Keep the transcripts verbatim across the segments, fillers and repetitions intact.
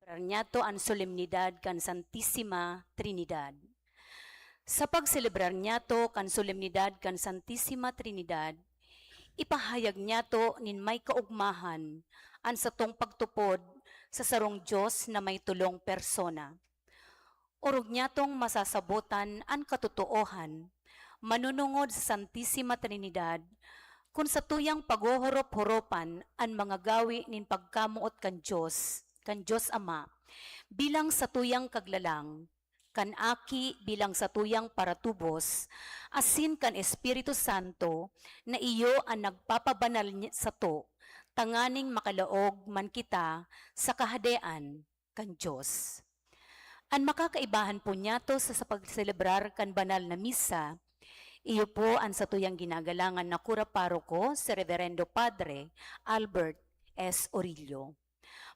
Nyato an solemnidad kan Santisima Trinidad. Sa pagselebrar nyato kan solemnidad kan Santisima Trinidad, ipahayag nyato nin may kaogmahan an satong pagtupod sa sarong Dios na may tolong persona. Orog nyatong masasabotan an katotoohan manunungod sa Santisima Trinidad, kun satuyang paghohorop-horopan an mga gawi nin pagkamoot kan Dios, kan Dios Ama, bilang satuyang Kaglalang, kan Aki bilang satuyang paratubos, asin kan Espiritu Santo na iyo an nagpapabanal ni-, sato, tanganing makalaog man kita sa Kahadean kan Dios. An makakaibahan po nyato sa, sa pagselebrar kan banal na misa, iyo po an satuyang ginagalangan na kura paroko, si Reverendo Padre Albert S. Orillo.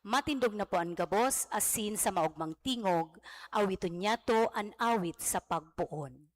Matindog na po an gabos, asin sa maogmang tingog, awiton nyato an awit sa pagpoon.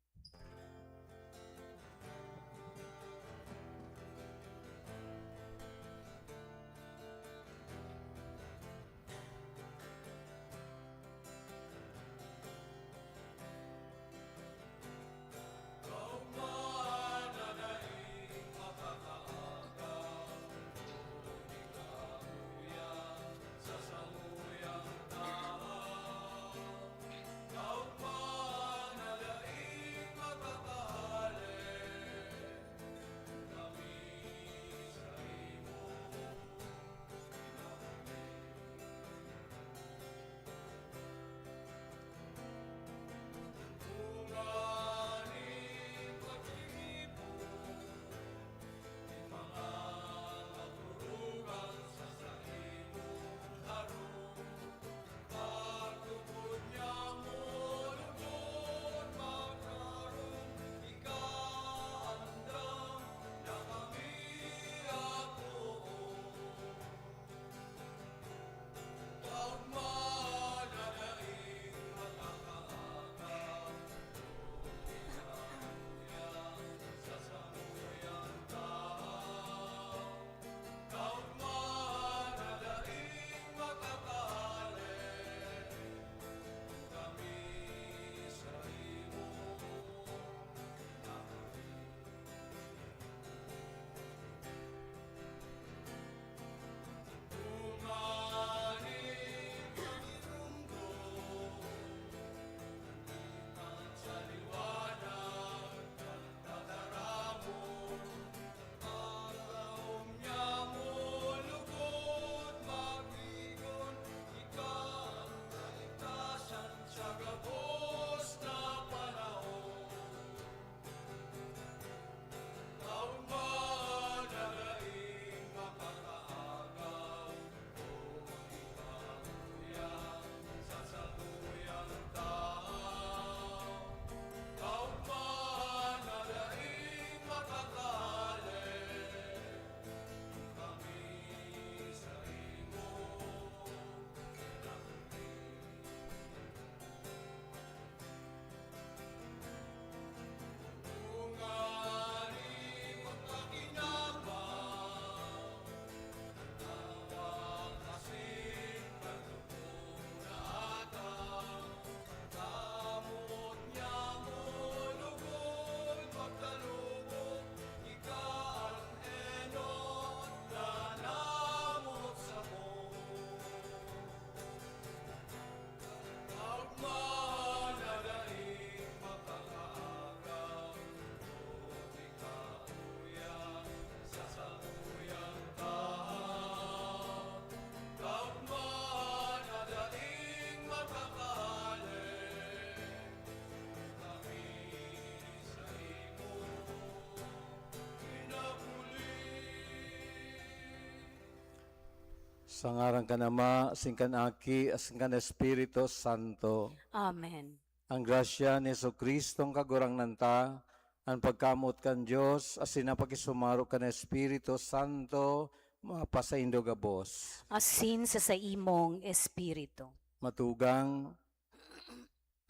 Sa ngaran kan Ama, asin kan Aki, asin kan Espiritu Santo. Amen. Ang grasya ni Jesu-Cristong Kagurangnan ta, an pagkamoot kan Dios, asin an pakisumaro kan Espiritu Santo, mapasaindo gabos. Asin sa saimong espiritu. Matugang,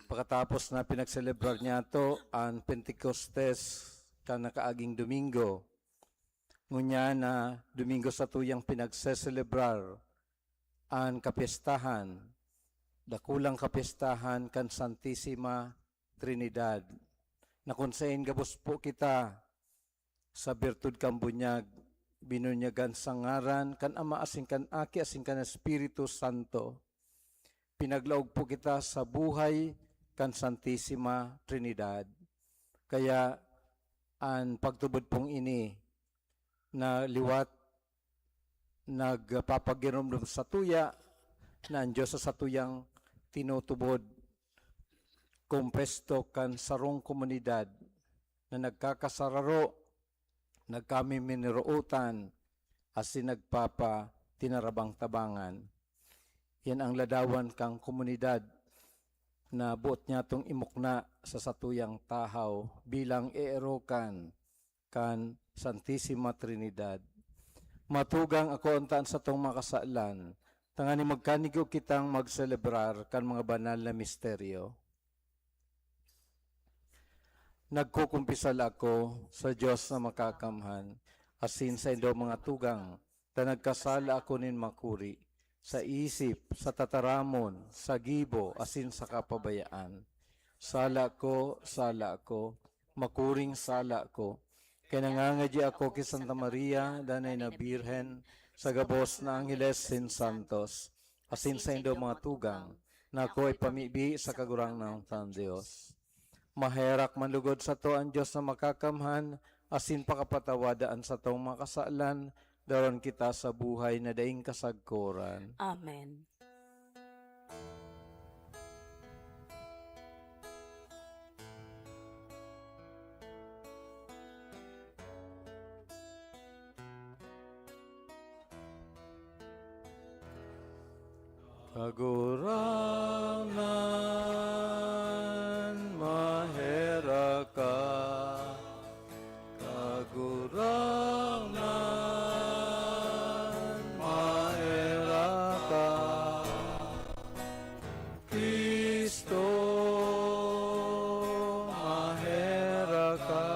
pakatapos na pinagselebrar nyato an Pentecostes kan nakaaging Domingo, ngunyan na Domingo satuyang pinagseselebrar an kapyestahan dakulang kapyestahan kan Santisima Trinidad, na kun saen gabos po kita sa birtud kan bunyag, binunyagan sa ngaran kan Ama asin kan Aki asin kan Espiritu Santo. Pinaglaog po kita sa buhay kan Santisima Trinidad. Kaya an pagtubod pong ini na liwat nagpapaginomdom satuya na an Dios sa satuyang tinutubod, kompuesto kan sarong komunidad na nagkakasararo, nagkamiminirootan, asin nagpapatinarabang-tabangan. Yan ang ladawan kan komunidad na boot niyatong imukna sa satuyang tahaw bilang eerokan kan Santisima Trinidad. Matugang ako unta an satong mga kasalan, tanganing magkanigo kitang magselebrar kan mga banal na misteryo. Nagkukumpisal ako sa Dios na Makakamhan, asin saindo, mga tugang, ta nagkasala ako nin makuri, sa isip, sa tataramon, sa gibo, asin sa kapabayaan. Sala ako, sala ako, makuring sala ako. Kaya nangangadya ako ki Santa Maria, danay na Birhen, sa gabos na angheles sin santos, asin saindo, mga tugang, na ako ipamibi sa Kagurangnan kan Dios. Maherak man lugod sato an Dios na Makakamhan, asin pakapatawada an satong mga kasalan, daron kita sa buhay na daing kasagkoran. Amen. Kagurangnan, maherak ka. Kagurangnan, maherak ka. Cristo, maherak ka.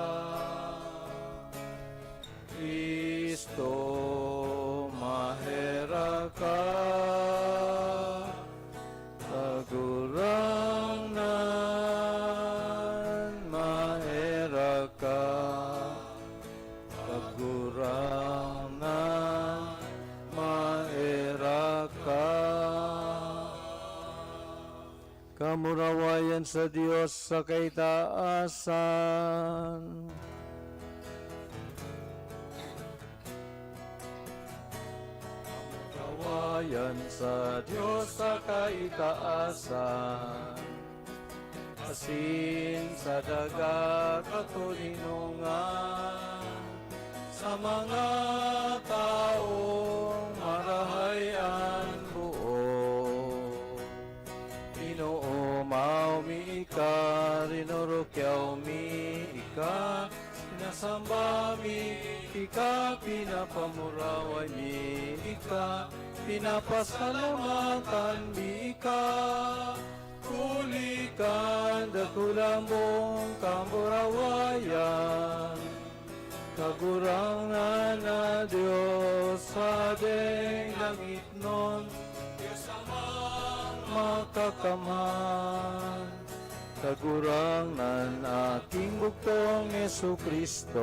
Cristo, maherak ka. Kagurangnan, maherak ka. Kagurangnan, maherak ka. Kamurawayan sa Dios sa kaitaasan. Kamurawayan sa Dios sa kaitaasan, asin sa daga katoninongan, sa mga taong marahay an buot. Inoomaw mi ika, rinurukyaw mi ika, sinasamba mi ika, pinapamuraway mi ika, pinapasalamatan mi ika, huli kan dakulang mong kamurawayan. Kagurangnan na Dios, Hadeng langitnon, Dios Amang makakamhan. Kagurangnan, aking bugtong Jesu-Cristo.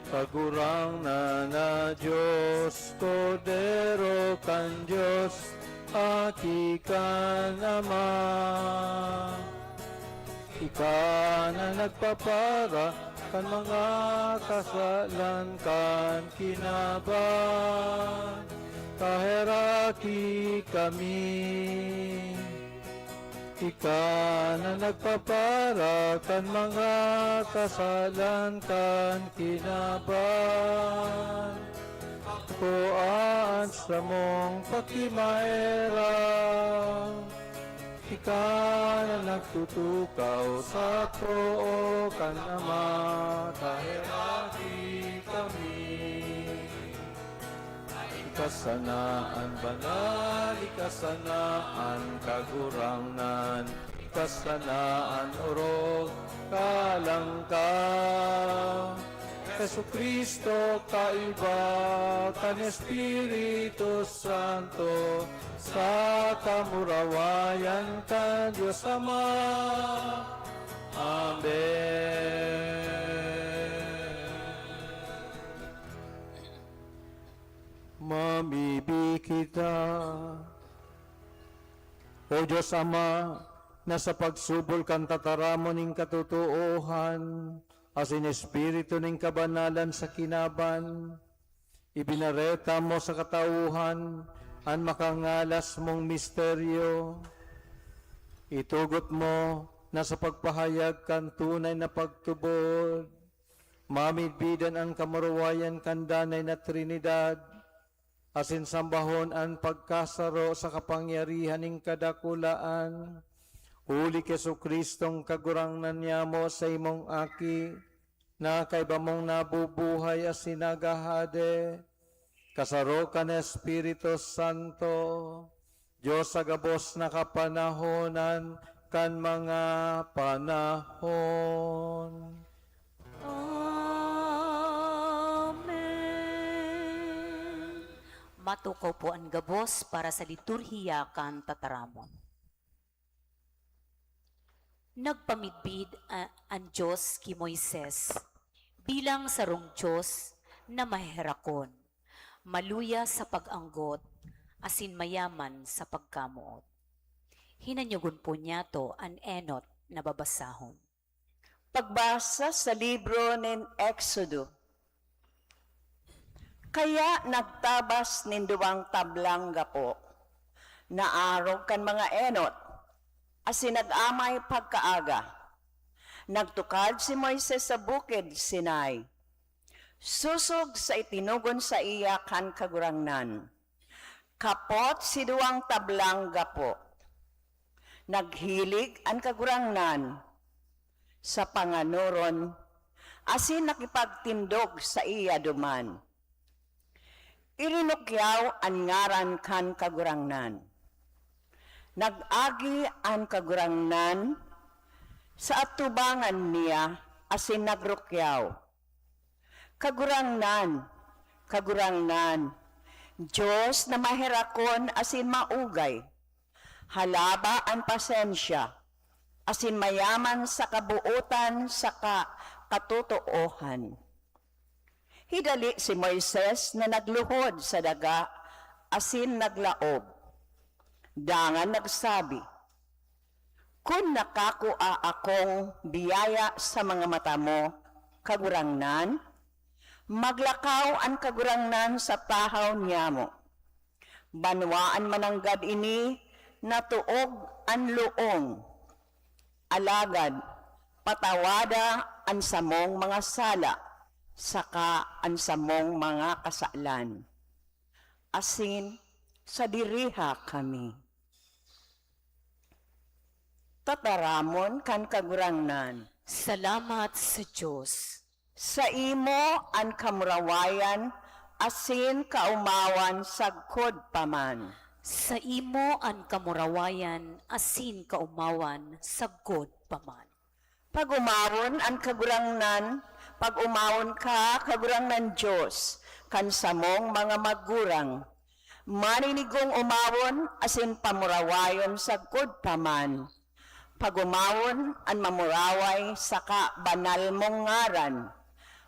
Kagurangnan na Dios, Kordero kan Dios, Aki kan Ama. Ika na nagpapara kan mga kasalan kan kinaban, kaheraki kami. Ika na nagpapara kan mga kasalan kan kinaban, akoa an samong pakimaherak. Ika na nagtutukaw sa too kan Ama, kaheraki kami. Ika sana an banal, ika sana an kagurangnan, ika sana an orog, kalang ka. Jesu-Cristo, kaiba kan Espiritu Santo, Sa kamurawayan kan Dios Ama. Amen. Mamibi kita. O Dios Ama, na sa pagsubol kan tataramon nin katotoohan asin espiritu nin kabanalan sa kinaban, ibinareta mo sa katauhan an makangalas mong misteryo. Itugot mo na sa pagpahayag kan tunay na pagtubod, mamidbidan an kamurawayan kan danay na Trinidad, asin sambahon an pagkasaro sa kapangyarihan nin kadakulaan, huli ki Jesu-Cristong Kagurangnan nyamo, sa imong Aki, na kaiba mong nabubuhay asin naghahade, kasaro kan Espiritu Santo, Dios sa gabos na kapanahonan kan mga panahon. Amen. Matukaw po an gabos para sa liturhiya kan tataramon. Nagpamidbid, ah, an Dios ki Moises bilang sarong Dios na maheherakon, maluya sa pag-anggot, asin mayaman sa pagkamoot. Hinanyogon po niyato an enot na babasahon. Pagbasa sa libro nin Exodo. Kaya nagtabas nin duwang tablang gapo na arog kan mga enot, asin nag-amay pagkaaga. Nagtukad si Moises sa bukid Sinai, sosog sa itinugon saiya kan Kagurangnan. Kapot si duwang tablang gapo. Naghilig an Kagurangnan sa panganoron asin nakipagtindog saiya duman. Irinukyaw an ngaran kan Kagurangnan. Nag-agi an Kagurangnan sa atubangan niya asin nagrukyaw, "Kagurangnan, Kagurangnan, Dios na maherakon asin maugay, halaba an pasensya, asin mayaman sa kabootan saka katotoohan." Hidali si Moises na nagluhod sa daga asin naglaog. Dangan nagsabi, "Kun nakakua akong biyaya sa mga mata mo, Kagurangnan, maglakaw an Kagurangnan sa tahaw niyamo. Banwaan man nanggad ini na tuog an loong. Alagad patawada an samong mga sala saka an samong mga kasalan, asin sadiriha kami." Tataramon kan Kagurangnan. Salamat sa Dios. Saimo an kamurawayan asin kaomawan sagkod pa man. Saimo an kamurawayan asin kaomawan sagkod pa man. Pag-omawon an Kagurangnan, pag-omawon ka, Kagurangnan Dios, kan samong mga magurang. Maninigong omawon asin pamurawayon sagkod pa man. Pag-omawon an mamuraway saka banal mong ngaran.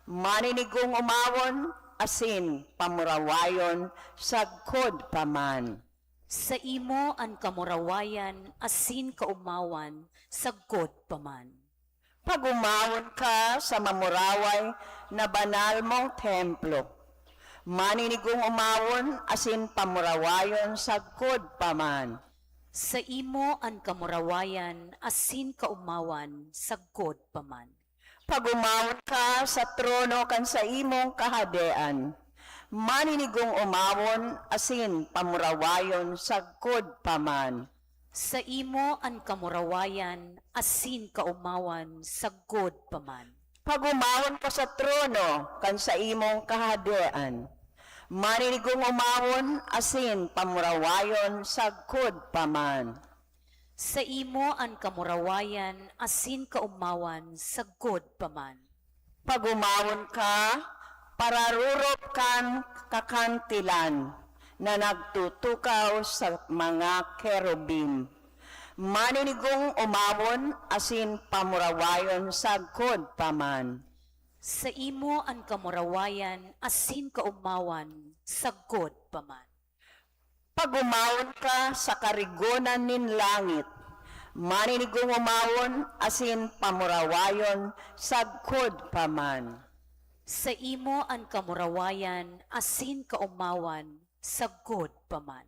Maninigong omawon asin pamurawayon sagkod pa man. Saimo an kamurawayan asin kaomawan sagkod pa man. Pag-omawon ka sa mamuraway na banal mong templo. Maninigong omawon asin pamurawayon sagkod pa man. Saimo an kamurawayan asin kaomawan sagkod pa man. Pag-omawon ka sa trono kan saimong kahadean. Maninigong omawon asin pamurawayon sagkod pa man. Saimo an kamurawayan asin kaomawan sagkod pa man. Pag-omawon ka sa trono kan saimong kahadean. Maninigong omawon asin pamurawayon sagkod pa man. Saimo an kamurawayan asin kaomawan sagkod pa man. Pag-omawon ka, pararurop kan kakantilan. na nagtutukaw sa mga kerubim. Maninigong umawon asin pamurawayon sagkod pa man. Saimo an kamurawayan asin kaomawan sagkod pa man. Pag-umawon ka sa karigonan nin langit, maninigong umawon asin pamurawayon sagkod pa man. Saimo an kamurawayan asin kaomawan sagkod pa man.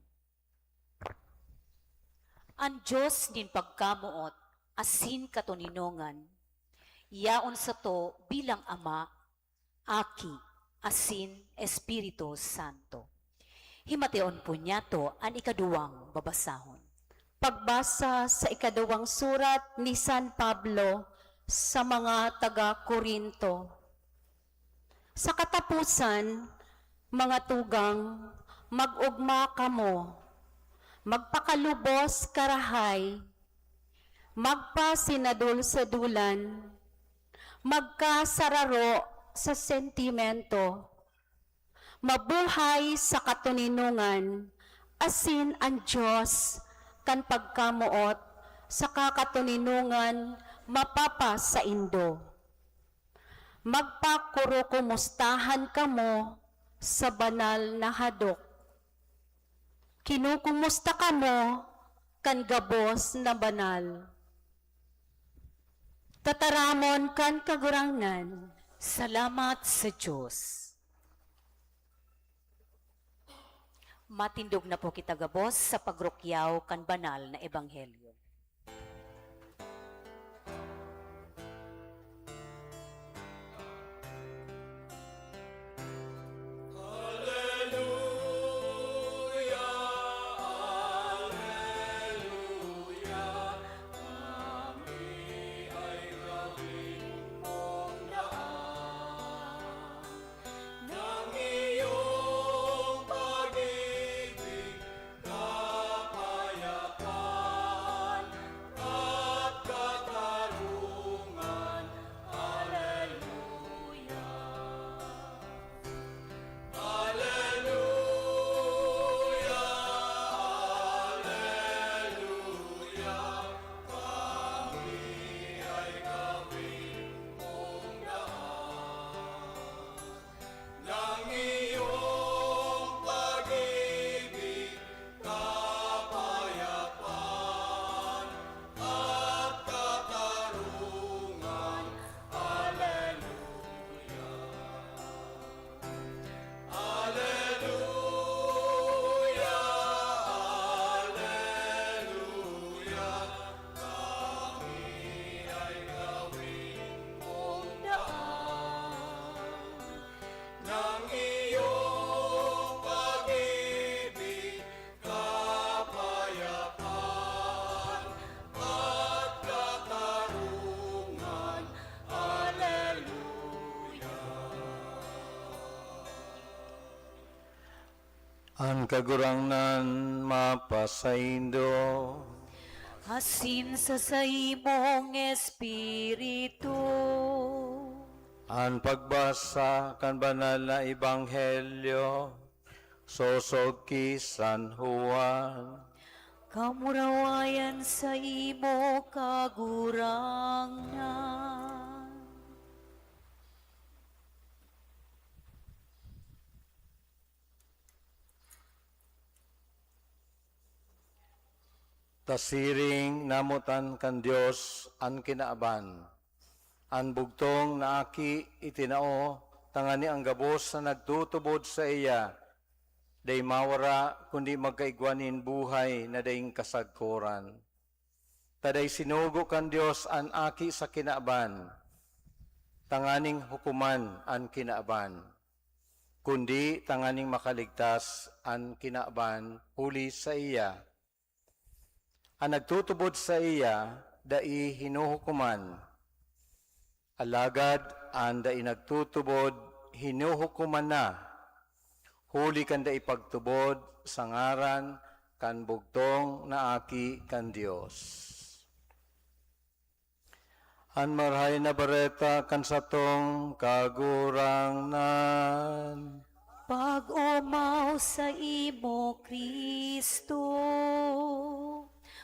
An Dios nin pagkamoot asin katoninongan, yaon sato bilang Ama, Aki, asin Espiritu Santo. Himateon po niyato an ikaduwang babasahon. Pagbasa sa ikaduwang surat ni San Pablo sa mga taga Corinto. Sa kataposan, mga tugang, mag-ogma kamo, magpakalubos karahay, magpasinadol-sadolan, magkasararo sa sentimento, mabuhay sa katoninongan, asin an Dios kan pagkamoot saka katoninongan mapapasaindo. Magpakurukumustahan kamo sa banal na hadok. Kinukumusta kamo kan gabos na banal. Tataramon kan Kagurangnan. Salamat sa Dios. Matindog na po kita gabos sa pagrukyaw kan banal na ebanghelyo. An Kagurangnan mapasaindo. Asin sa saimong espiritu. An pagbasa kan banal na ebanghelyo sosog ki San Juan. Kamurawayan saimo, Kagurangnan. Ta siring namotan kan Dios an kinaban. An bugtong na Aki itinao tangani an gabos na nagtutubod saiya dai mawara, kundi magkaigwa nin buhay na daing kasagkoran. Ta dai sinugo kan Dios an Aki sa kinaban, tanganing hukoman an kinaban, kundi tanganing makaligtas an kinaban huli saiya. An nagtutubod saiya dai hinuhukoman, alagad an dai nagtutubod hinuhukoman na, huli kan dai pagtubod sa ngaran kan bugtong na Aki kan Dios. An Marahay na Bareta kan satong Kagurangnan. Pag-omaw sa imo, Cristo.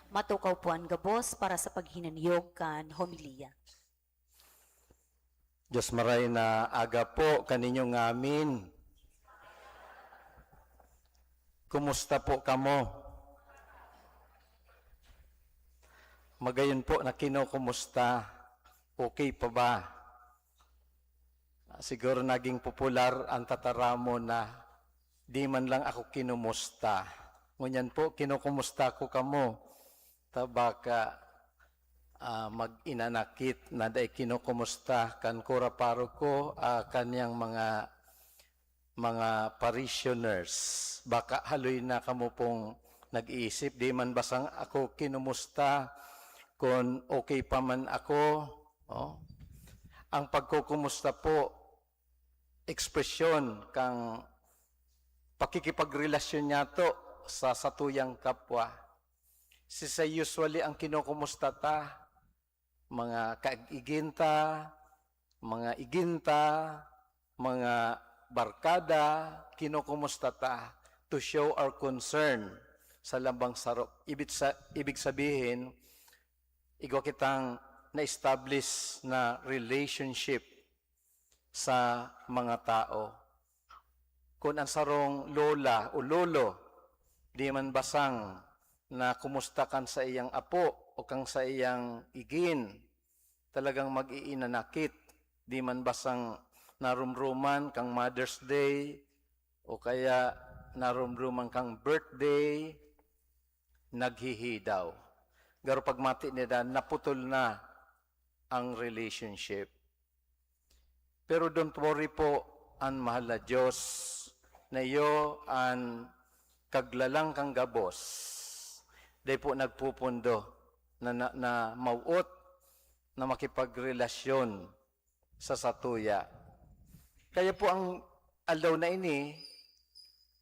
Matukaw po an gabos para sa paghinanyog kan homilya. Diyos maray na aga po kaninyo ngamin. Kumusta po kamo? Magayon po na kinukumusta. Okay pa ba? Ah, siguro naging popular ang tataramon na, "Di man lang ako kinumusta." Ngunyan po, kinukumusta ko kamo. Ta baka, ah, mag-inanakit na dai kinukumusta kan kura paroko, ah, kanyang mga, mga parishioners. Baka haloy na kamo pong nag-iisip, "Di man basang ako kinumusta, kun okay pa man ako." Oh. Ang pagkukumusta po, ekspresyon kan pakikipagrelasyon niyato sa satuyang kapwa. Sisay usually ang kinukumusta ta, mga kaigin ta, mga igin ta, mga barkada, kinukumusta ta to show our concern sa lambang saro. Ibig sa-, ibig sabihin, igwa kitang na-establish na relationship sa mga tao. Kun an sarong lola o lolo di man basang na kumusta kan saiyang apo o kan saiyang igin, talagang mag-iinanakit. Di man basang narumruman kang Mother's Day o kaya narumruman kang birthday, naghihidaw. Garo pagmati nila, naputol na ang relationship. Pero don't worry po, an mahal na Diyos na iyo an kaglalang kan gabos, dai po nagpupundo na, na, na mawot na makipagrelasyon sa satuya. Kaya po ang aldaw na ini,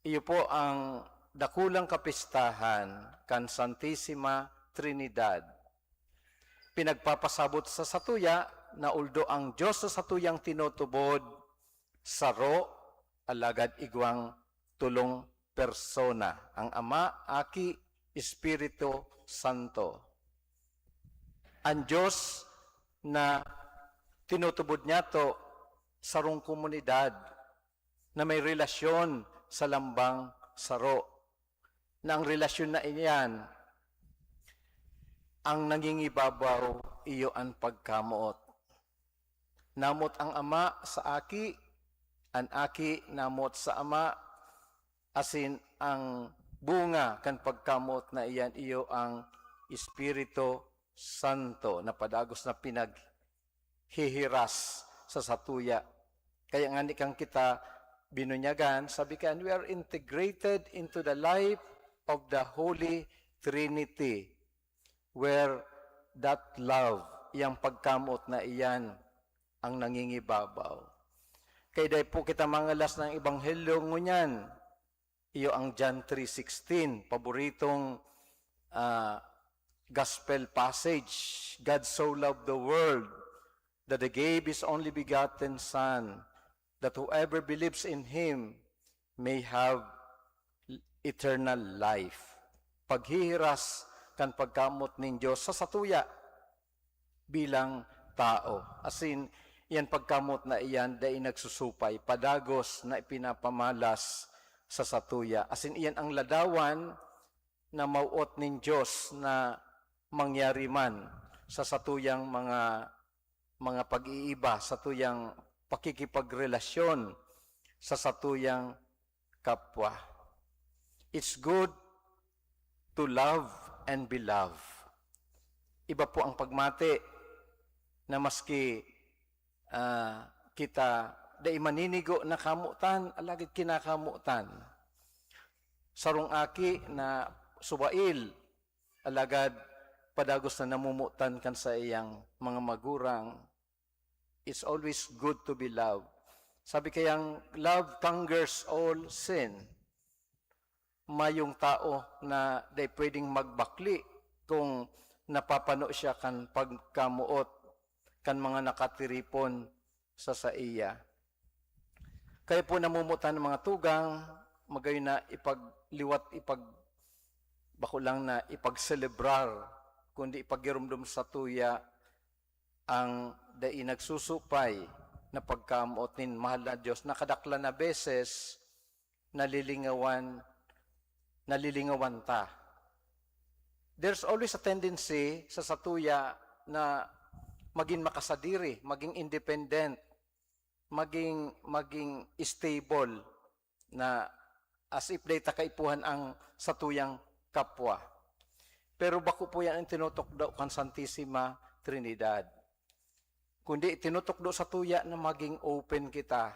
iyo po ang dakulang kapistahan kan Santisima Trinidad. Pinagpapasabot sa satuya na uldo ang Diyos sa satuyang tinutubod, saro, alagad igwang tolong persona, ang Ama, Aki, Espiritu Santo. An Diyos na tinutubod niyato, sarong komunidad na may relasyon sa lambang saro, na ang relasyon na iyan, ang nangingibabaw, iyo an pagkamoot. Namoot ang Ama sa Aki, an Aki namoot sa Ama, asin ang bunga kan pagkamoot na iyan iyo ang Espiritu Santo na padagos na pinaghihiras sa satuya. Kaya ngani kan kita binunyagan, sabi kan, we are integrated into the life of the Holy Trinity, where that love, iyang pagkamoot na iyan, ang nangingibabaw. Kaya dai po kita mangalas ng ebanghelyo ngunyan. Iyo ang John three sixteen, paboritong, ah, gospel passage. "God so loved the world that He gave His only begotten Son, that whoever believes in Him may have eternal life." Paghihiras kan pagkamoot nin Diyos sa satuya bilang tao. Asin, iyan pagkamoot na iyan dai nagsusupay, padagos na ipinapamalas sa satuya. Asin, iyan ang ladawan na mawot nin Diyos na mangyari man sa satuyang mga, mga pag-iiba, satuyang pakikipagrelasyon sa satuyang kapwa. It's good to love and be loved. Iba po ang pagmati na maski, ah, kita dai maninigo na kamotan, alagad kinakamotan. Sarong aki na subail, alagad padagos na namomotan kan saiyang mga magurang. It's always good to be loved. Sabi kayang, "Love conquers all sin." Mayong tao na dai pwedeng magbakli kung napapano siya kan pagkamoot kan mga nakatiripon sa saiya. Kaya po namumutan ng mga tugang, magayon na ipagliwat, ipag-, bako lang na ipagselebrar, kundi ipagirumdom sa tuya ang dai nagsusupay na pagkamoot nin mahal na Diyos na kadaklan na beses nalilingawan, nalilingawan ta. There's always a tendency sa satuya na maging makasadiri, maging independent, maging, maging stable na as if dai ta kaipuhan ang satuyang kapwa. Pero bako po yan ang tinutukdo kan Santisima Trinidad. Kundi tinutukdo sa tuya na maging open kita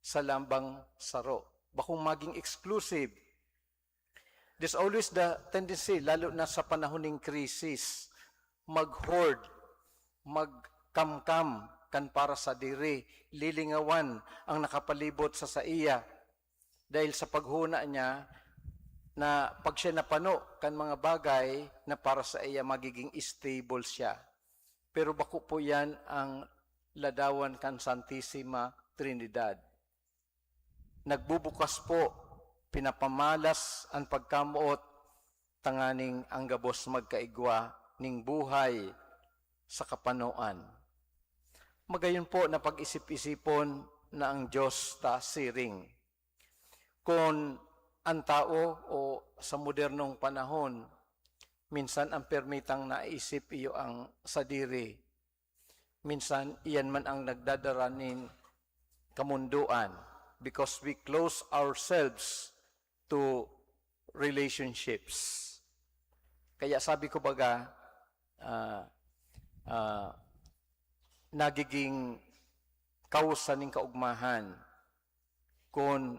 sa lambang saro. Bakong maging exclusive. There's always the tendency, lalo na sa panahon ng krisis, mag-hoard, magkamkam kan para sa diri, lilingawan ang nakapalibot sa saiya. Dahil sa paghuna niya na pag siya napano kan mga bagay na para sa iya, magiging stable siya. Pero bako po yan ang ladawan kan Santisima Trinidad. Nagbubukas po, pinapamalas an pagkamoot tanganing ang gabos magkaigwa ning buhay sa kapanoan. Magayon po na pag-isip-isipon na ang Diyos ta siring. Kun an tao o sa modernong panahon, minsan ang permitang naisip iyo ang sadiri. Minsan, iyan man ang nagdadara nin kamundoan because we close ourselves to relationships. Kaya sabi ko baga, ah, ah, nagiging kausa nin kaugmahan kun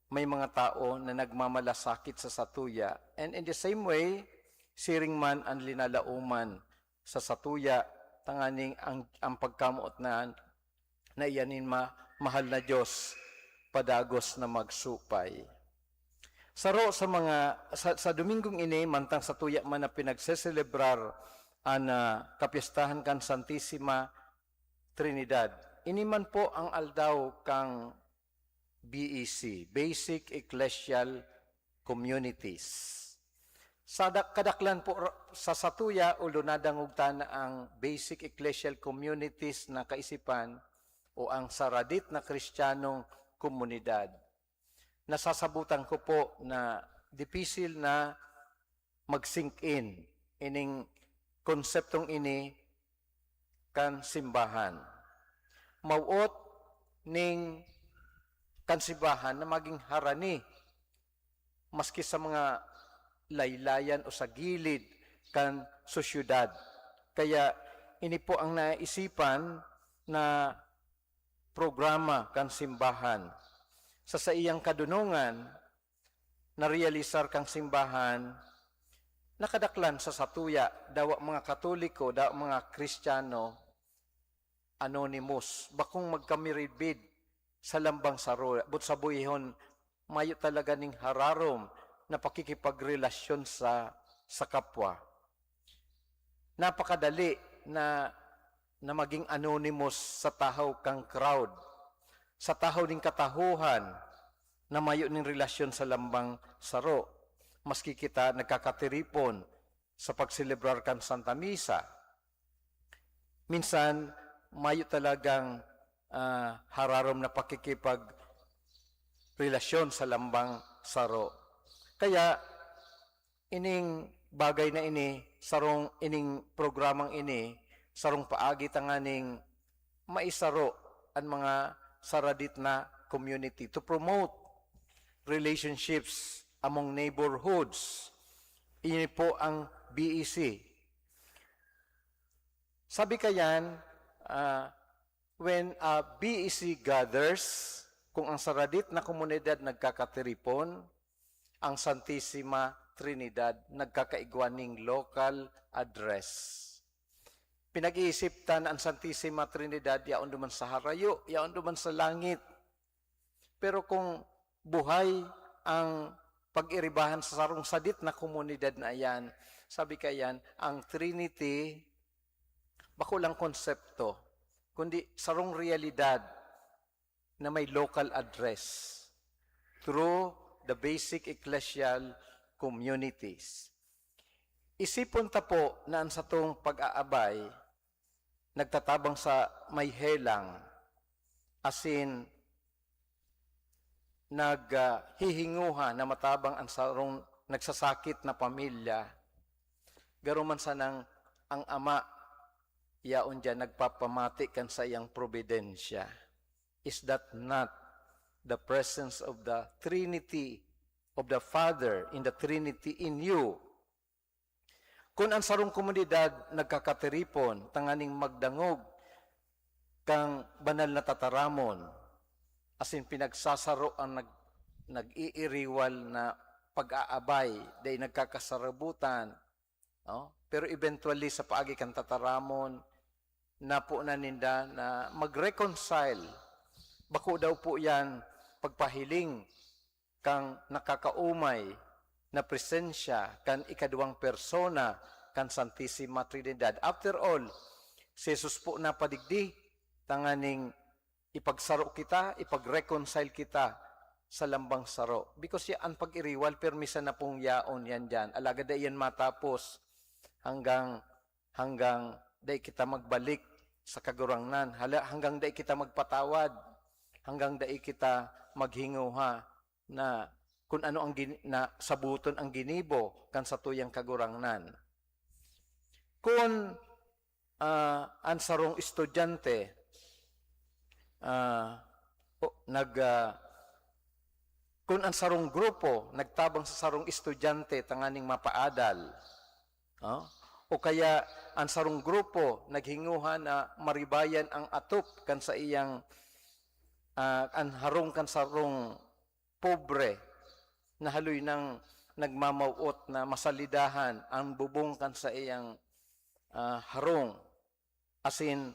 may mga tao na nagmamalasakit sa satuya. And in the same way, siring man an linalaoman sa satuya, tanganing ang, ang pagkamoot na, na iyan nin ma-, mahal na Diyos, padagos na magsupay. Saro sa mga, sa, sa Domingong ini, mantang satuya man na pinagseselebrar an, ah, kapyestahan kan Santisima Trinidad. Ini man po ang aldaw kan B E C, Basic Ecclesial Communities. Sa dak-, kadaklan po ra-, sa satuya, although nadangog ta na ang Basic Ecclesial Communities na kaisipan o ang saradit na Kristiyanong komunidad. Nasasabutan ko po na dipisil na mag-sink in ining konseptong ini kan simbahan. Mawot ning kan simbahan na maging harani maski sa mga laylayan o sa gilid kan sosyedad. Kaya ini po ang naisipan na programa kan simbahan. Sa saiyang kadunongan, narealisar kan simbahan, nakadaklan sa satuya, dawa mga Katoliko, dawa mga Kristiyano, anonymous, bakong magkamiridbid sa lambang saro, but sa buhihon, mayo talaga ning hararom na pakikipagrelasyon sa, sa kapwa. Napakadali na, na maging anonymous sa tahaw kang crowd, sa tahaw ning katahohan na mayo ning relasyon sa lambang saro, maski kita nagkakatiripon sa pagselebrar kan Santa Misa. Minsan, mayo talagang, ah, hararom na pakikipagrelasyon sa lambang saro. Kaya, ining bagay na ini, sarong ining programang ini, sarong paagi tanganing maisaro an mga saradit na community to promote relationships among neighborhoods. Ini po ang B E C. Sabi kayan, ah, when a B E C gathers, kung ang saradit na komunidad nagkakatiripon, ang Santisima Trinidad nagkakaigwa ning local address. Pinag-iisip ta na ang Santisima Trinidad yaon duman sa harayo, yaon duman sa langit. Pero kung buhay ang pag-iribahan sa sarong sadit na komunidad na iyan, sabi kayan, ang Trinity, bako lang konsepto, kundi sarong realidad. na may local address through the basic ecclesial communities. Isipon ta po na an satong pag-aabay nagtatabang sa may helang, asin nag, ah, hihinguha na matabang an sarong nagsasakit na pamilya, garo man sanang ang ama yaon diyan nagpapamati kan saiyang probidensya. Is that not the presence of the Trinity, of the Father in the Trinity in you? Kun an sarong komunidad nagkakatiripon tanganing magdangog kan banal na tataramon, asin pinagsasaro an nag-, nag-iiriwal na pag-aabay, dai nagkakasarabutan, no? Pero eventually, sa paagi kan tataramon, naponan ninda na mag-reconcile. Bako daw po yan pagpahiling kan nakakaumay na presensya kan ikaduwang persona kan Santisima Trinidad. After all, si Jesus po napadigdi tanganing ipagsaro kita, ipag-reconcile kita sa lambang saro. Because ya, an pag-iriwal, permi sana pong yaon yan diyan. Alagad dai yan matapos hanggang, hanggang dai kita magbalik sa Kagurangnan. Hala, hanggang dai kita magpatawad. Hanggang dai kita maghinguha na kun ano ang gin-, na sabuton ang ginibo kan satuyang Kagurangnan. Kun, ah, an sarong estudyante, ah, o, nag, ah, kun an sarong grupo nagtabang sa sarong estudyante tanganing mapaadal, oh, o kaya an sarong grupo naghinguha na maribayan ang atop kan saiyang, ah, an harong kan sarong pobre na haloy nang nagmamawot na masalidahan ang bubong kan saiyang, ah, harong, asin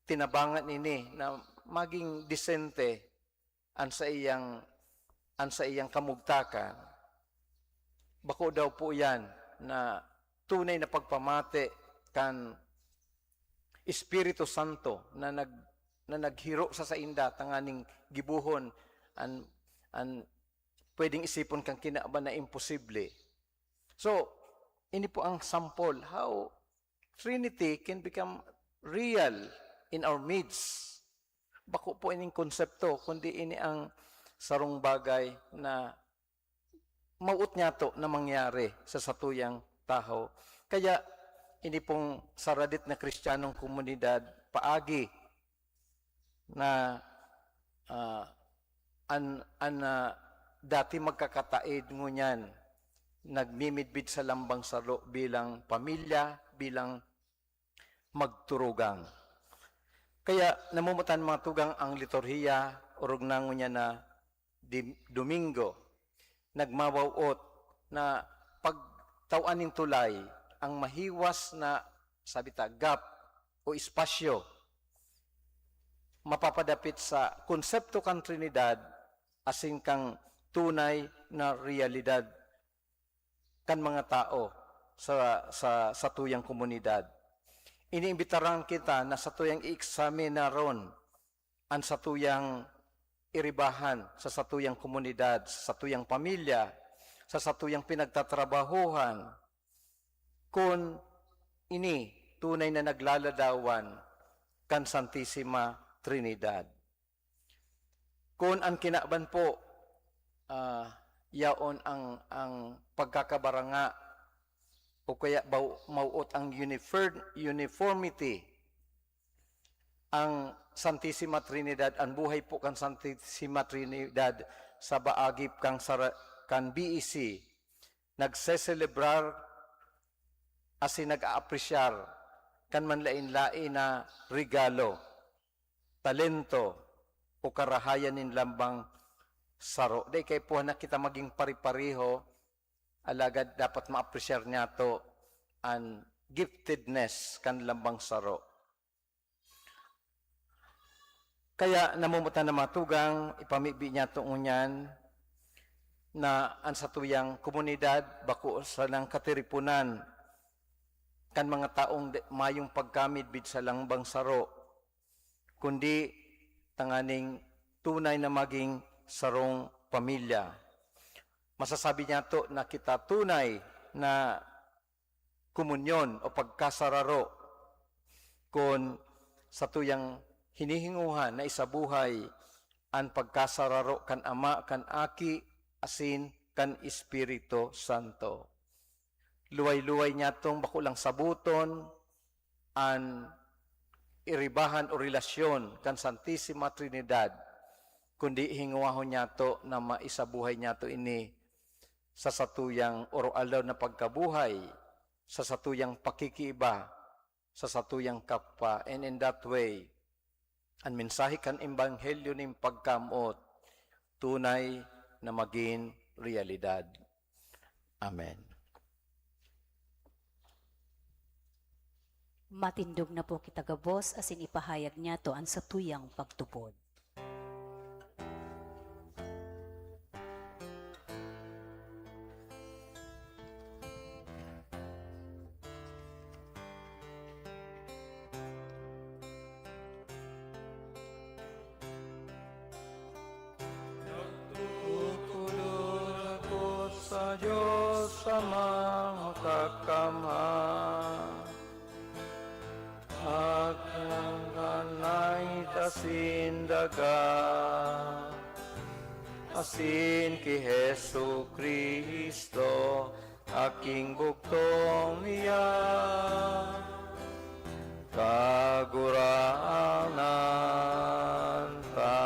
tinabangan ini na maging disente an saiyang, an saiyang kamugtakan. Bako daw po yan na tunay na pagpamati kan Espiritu Santo na nag-, na naghiro sa sainda tanganing gibohon an, an pwedeng isipon kan kinaban na imposible. So, ini po ang sample how Trinity can become real in our midst. Bako po ining konsepto, kundi ini ang sarong bagay na mawot niyato na mangyari sa satuyang tahaw. Kaya, ini pong saradit na Kristiyanong komunidad, paagi na, ah, an, an, ah, dati magkakataid ngunyan nagmimidbid sa lambang saro bilang pamilya, bilang magturugang. Kaya namumutan mga tugang ang liturhiya, orog na ngunyan na di-, Domingo, nagmawaw-ot na pagtawan nin tulay ang mahiwas na, sabi ta, gap o espasyo mapapadapit sa konsepto kan Trinidad asin kan tunay na realidad kan mga tao sa, sa satuyang komunidad. Iniimbitaran kita na satuyang i-eksaminaron an satuyang iribahan sa satuyang komunidad, sa satuyang pamilya, sa satuyang pinagtatrabahuhan, kun ini tunay na naglaladawan kan Santisima Trinidad. Kun an kinaban po, ah, yaon ang, ang pagkakabaranga o kaya baw-, mawot ang unifer-, uniformity, ang Santisima Trinidad, ang buhay po kan Santisima Trinidad sa baagip kan sara-, kan B E C, nagseselebrar asin nag-aapresyar kan manlaen-laen na regalo, talento, o karahayan nin lambang saro. Dai kaipuhan na kita maging pare-pareho, alagad dapat maapresyar niyato an giftedness kan lambang saro. Kaya namumutan na mga tugang, ipamibi niyato ngunyan na an satuyang komunidad bako sanang katiriponan kan mga taong di-, mayong pagkamidbid sa lambang saro, kundi tanganing tunay na maging sarong pamilya. Masasabi niyato na kita tunay na komunyon o pagkasararo kun satuyang hinihinguhan na isabuhay an pagkasararo kan Ama, kan Aki, asin kan Espiritu Santo. Luway-luway niyatong bako lang saboton an iribahan o relasyon kan Santisima Trinidad, kundi hingwahon niyato na maisabuhay niyato ini sa satuyang oro-aldaw na pagkabuhay, sa satuyang pakikiiba, sa satuyang kapwa. And in that way, an mensahe kan Ebanghelyo nin pagkamoot tunay na magin realidad. Amen. Matindog na po kita gabos asin ipahayag niyato an satuyang pagtubod. Nagtutulod ako sa Dios Amang Makakamhan, Taglangganay ta sinda ka, asin ki Jesu-Cristo, Aking bugtong niya, Kagurangnan ta.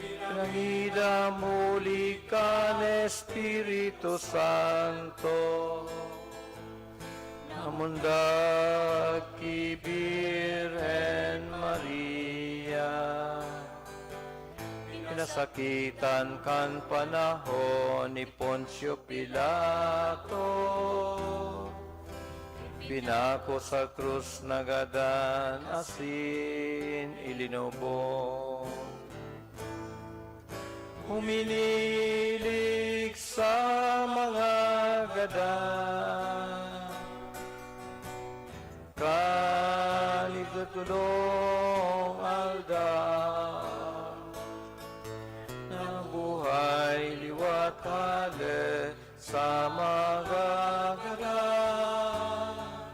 Ipinangidam huli kan Espiritu Santo, namundag ki Birhen Maria, pinasakitan kan panahon ni Poncio Pilato, pinako sa krus nagadan asin ilinubong. Huminilig sa mga gadan, kan ikatulong aldaw, nabuhay liwat hale sa mga gadan,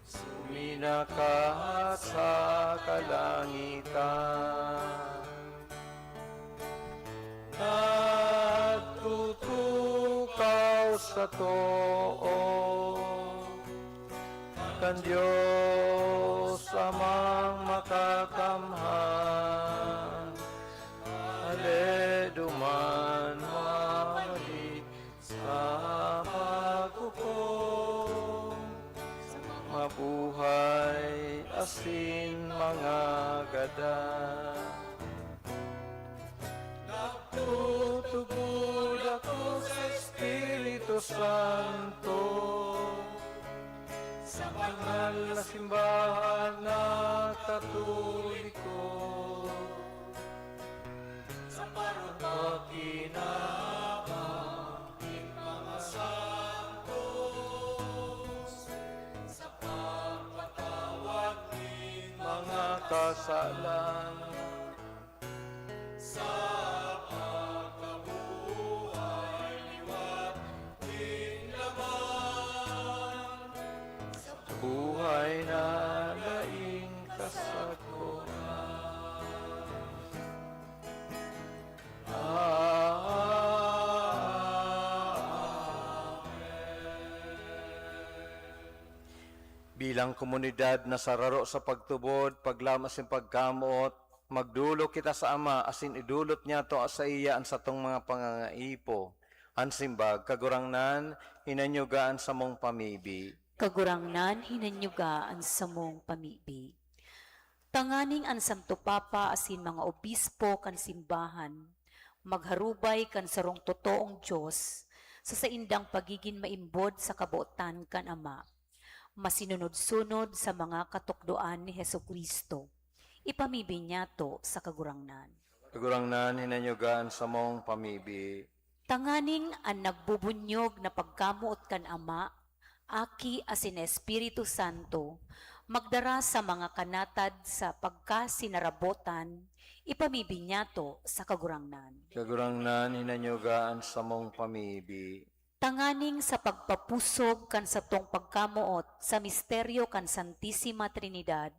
suminakat sa kalangitan. Nagtutukaw sa too kan Dios Amang Makakamhan, hale duman mamalik sa paghukom sa mga buhay asin mga gadan. Nagtutubod ako sa Espiritu Santo, sa banal na simbahan na Katoliko, sa pagpakinabang nin mga santos, sa pagpatawad nin mga kasalan, sa pagkabuhay liwat nin laman, sa buhay na daing kasagkoran. Amen. Bilang komunidad na sararo sa pagtubod, paglaom asin pagkamoot, magdolok kita sa Ama asin idolot niyato saiya an satong mga pangangaipo. An simbag, Kagurangnan, hinanyuga an samong pamibi. Kagurangnan, hinanyuga an samong pamibi. Tanganing an Santo Papa asin mga obispo kan simbahan magharubay kan sarong totoong Dios sa saindang pagigin maimbod sa kabotan kan Ama, masinunod-sunod sa mga katukdoan ni Jesu-Cristo. Ipamibi niyato sa Kagurangnan. Kagurangnan, hinanyuga an samong pamibi. Tanganing an nagbubunyog na pagkamoot kan Ama, Aki, asin Espiritu Santo, Magdara sa mga kanatad sa pagkasinarabotan, ipamibi niyato sa Kagurangnan. Kagurangnan, hinanyoga an samong pamibi. Tanganing sa pagpapusog kan satong pagkamoot sa misteryo kan Santisima Trinidad,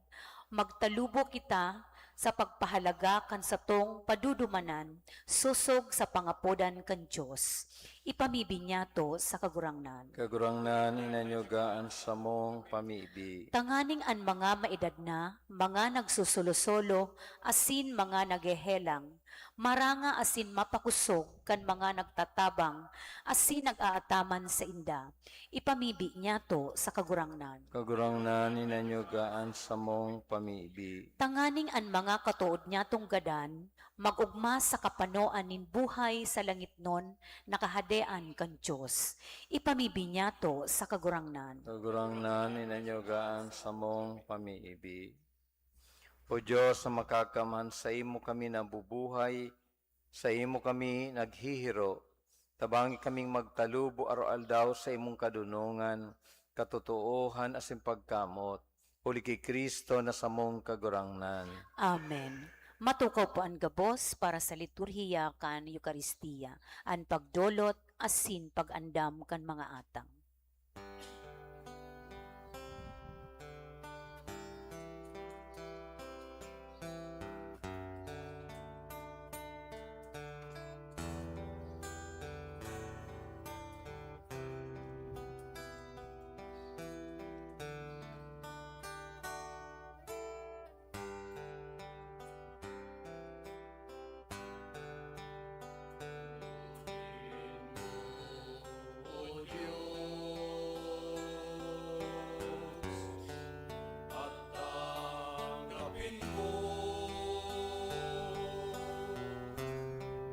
magtalubo kita sa pagpahalaga kan satong padudumanan sosog sa pangapodan kan Dios. Ipamibi niyato sa Kagurangnan. Kagurangnan, hinanyoga an samong pamibi. Tanganing an mga maedad na, mga nagsusolo-solo, asin mga naghehelang, maranga asin mapakosog kan mga nagtatabang asin nag-aataman sainda, ipamibi niyato sa Kagurangnan. Kagurangnan, hinanyoga an samong pamibi. Tanganing an mga katood niyatong gadan mag-ogma sa kapanoan nin buhay sa langitnon na Kahadean kan Dios. Ipamibi niyato sa Kagurangnan. Kagurangnan, hinanyoga an samong pamibi. O Dios na makakamhan, saimo kami nabubuhay, saimo kami naghihiro. Tabangi kaming magtalubo aroaldaw sa imong kadonongan, katotoohan asin pagkamot, huli ki Cristo na samong Kagurangnan. Amen. Matukaw po an gabos para sa liturhiya kan Eukaristia, an pagdolot asin pag-andam kan mga atang. O Dios, at tanggapin mo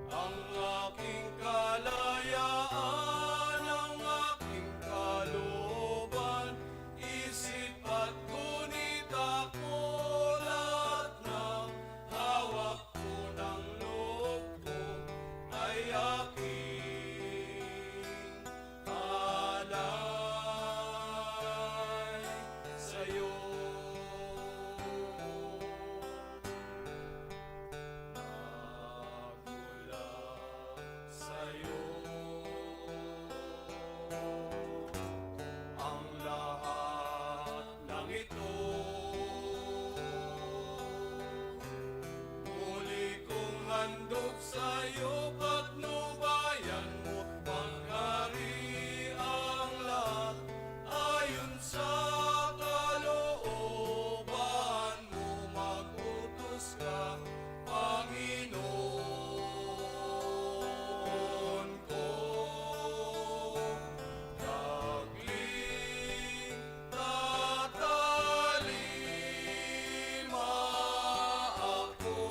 ang aking kalayaan, ang aking kalooban, isip at gunit ako lahat ng hawak ko ng loob ko ay aking alay sa'yo. Magmula sa'yo ang lahat ng ito. Muli kong handog sa'yo, patnubayan mo, pangharian lahat. Ayon sa kalooban mo, mag-utos ka, Panginoon ko. Saglit tatalima ako,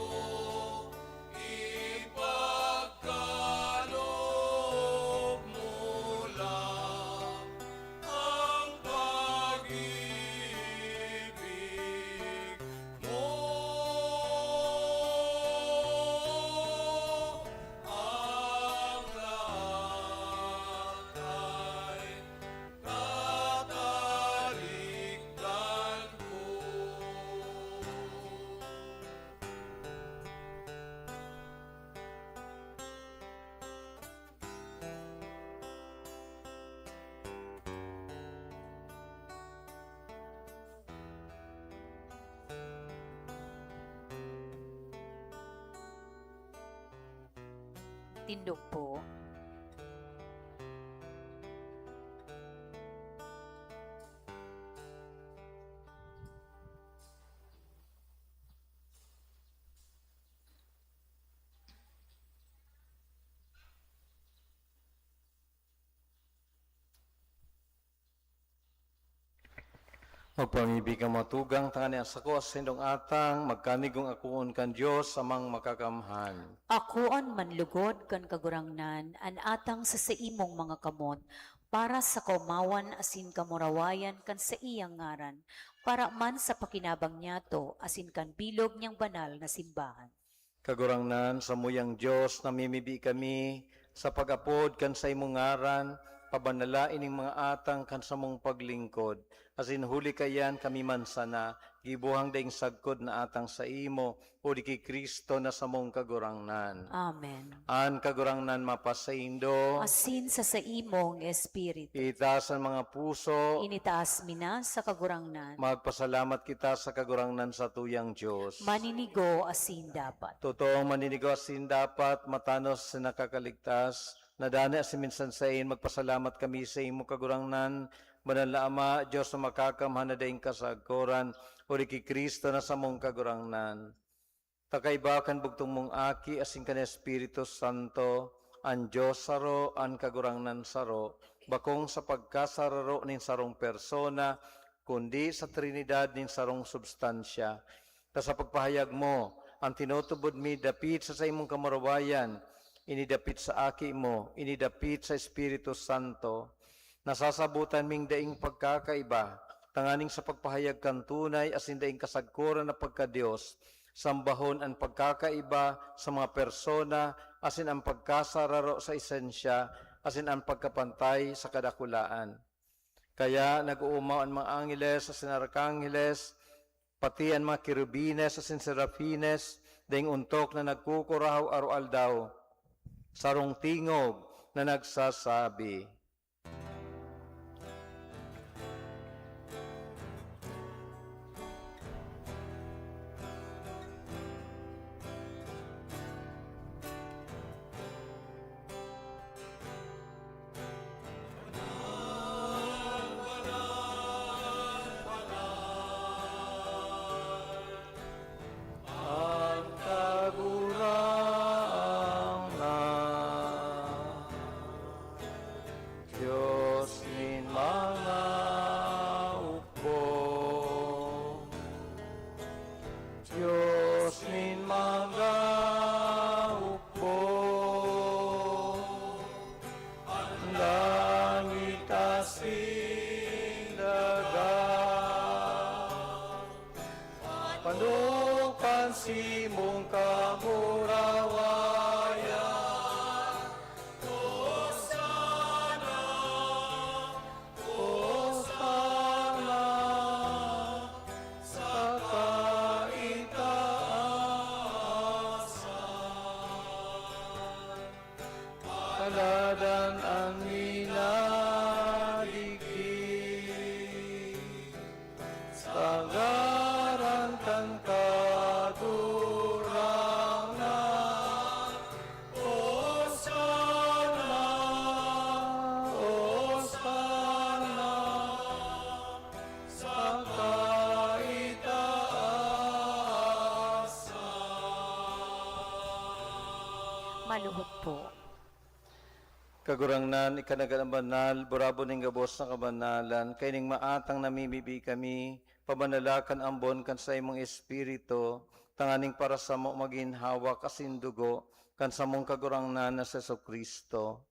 ipagkaloob mo lang ang pag-ibig mo. Ang lahat ay tatalikdan ko. Tindog po. Magpamibi kamo, tugang, tanganing an sako sa saindong atang magkanigong akoon kan Dios Amang Makakamhan. Akoon man lugod kan Kagurangnan an atang sa saimong mga kamot, para sa kaomawan asin kamurawayan kan saiyang ngaran, para man sa pakinabang niyato asin kan bilog niyang banal na simbahan. Kagurangnan, samuyang Dios, namimibi kami sa pag-apod kan saimong ngaran, pabanala ining mga atang kan samong paglingkod, asin huli kaiyan kami man sana gibohang daing sagkod na atang saimo, huli ki Cristo na samong Kagurangnan. Amen. An Kagurangnan mapasaindo. Asin sa saimong espiritu. Itaas an mga puso. Initaas mi na sa Kagurangnan. Magpasalamat kita sa Kagurangnan satuyang Dios. Maninigo asin dapat. Totoong maninigo asin dapat, matanos asin nakakaligtas, na danay asin minsan sain magpasalamat kami saimo, Kagurangnan, Banal na Ama, Dios na makakamhan na daing kasagkoran, huli ki Cristo na samong Kagurangnan. Ta kaiba kan bugtong mong Aki asin kan Espiritu Santo, an Dios saro, an Kagurangnan saro, bakong sa pagkasararo nin sarong persona, kundi sa Trinidad nin sarong substansya. Ta sa pagpahayag mo, an tinutubod mi dapit sa saimong kamurawayan, ini dapit sa Aki mo, ini dapit sa Espiritu Santo. Nasasabotan ming daing pagkakaiba, tanganing sa pagpahayag kan tunay asin daing kasagkoran na pagka-Dios, sambahon an pagkakaiba sa mga persona asin an pagkasararo sa esensya asin an pagkapantay sa kadakulaan. Kaya nag-oomaw an mga angheles asin arkangheles, pati an mga kerubines asin serafines, daing ontok na nagkukurahaw aroaldaw, sarong tingog na nagsasabi, Ang Kagurangnan, Dios nin mga hukbo, Dios nin mga hukbo, an langit asin daga. Pano kan simong kamurawayan. Hosana, Hosana sa kaitaasan. Paladan an minadigdi sa ngaran kan Kagurangnan. Hosana, Hosana sa kaitaasan. Maluhod po. Kagurangnan, ika na gabos na banal, burabod nin gabos na kabanalan, kaining maatang namimibi kami, pabanala kan ambon kan saimong Espiritu, tanganing para samo magin hawak asin dugo kan samong Kagurangnan na si Jesu-Cristo.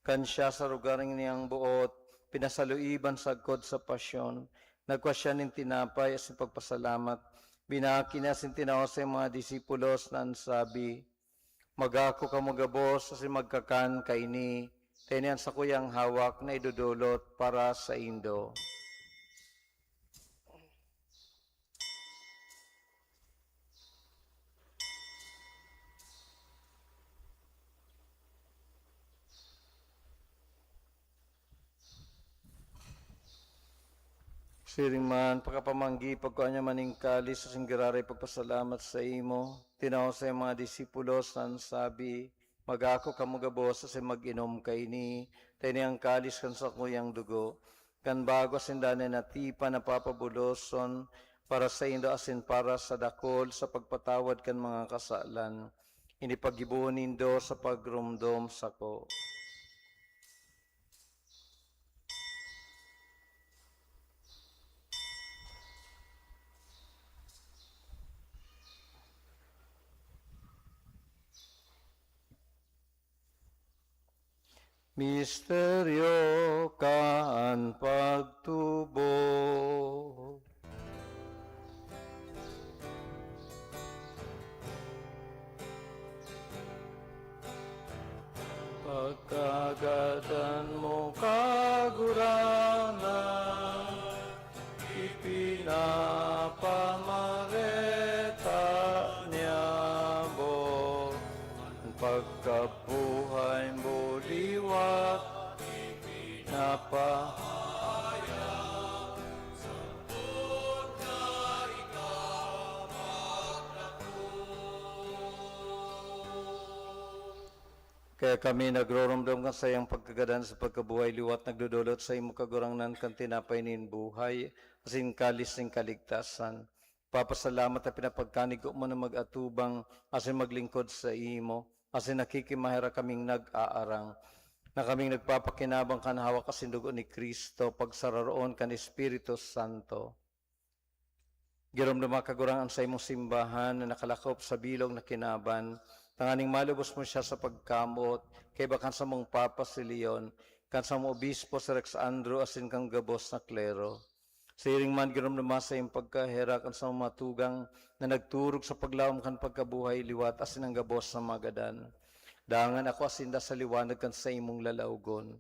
Kan siya sa lugar niyang boot, pinasaluib an sagkod sa pasyon, nagkua siya nin tinapay asin pagpasalamat, binaki niya asin tinao sa mga disipulos na an sabi, "Mag-ako kamo gabos asin magkakan kaini, ta ini an sakuyang hawak na idodolot para saindo." Siring man, pakapamanggi, pagkua niya man nin kalis asin giraray pagpasalamat saimo, tinao sa mga disipulos na an sabi, "Mag-ako kamo gabos asin mag-inom kaini, ta ini an kalis kan sakuyang dugo, kan bago asin danay na tipan na papabuloson para saindo asin para sa dakul sa pagpatawad kan mga kasalan. Ini paggibohon nindo sa pagromdom sako." Misteryo kan pagtubo. Pagkagadan mo Kagurangnan, ipinapamareta niamo an pagkabuhay mo liwat, ipinapahayag sampot na ikaw maglakom. Kaya kami nagroromdom kan saiyang pagkagadan sa pagkabuhay liwat, nagdodolot saimo, Kagurangnan, kan tinapay nin buhay, asin kalis nin kaligtasan. Papasalamat ta pinapagkanigo mo na mag-atubang asin maglingkod saimo, asin nakikimaherak kaming nag-aarang, na kaming nagpapakinabang kan hawak asin dugo ni Cristo, pagsararoon kan Espiritu Santo. Giromdoma, Kagurang, an saimong simbahan na nakalakop sa bilog na kinaban, tanganing malubos mo siya sa pagkamoot, kaiba kan samong Papa si Leon, kan samong obispo si Rex Andrew, asin kan gabos na klero. Siring man, giromdoma sa iyong pagkaherak an samong mga tugang na nagturog sa paglaom kan pagkabuhay liwat asin an gabos na mga gadan. Dangan akoa sinda sa liwanag kan saimong lalawgon.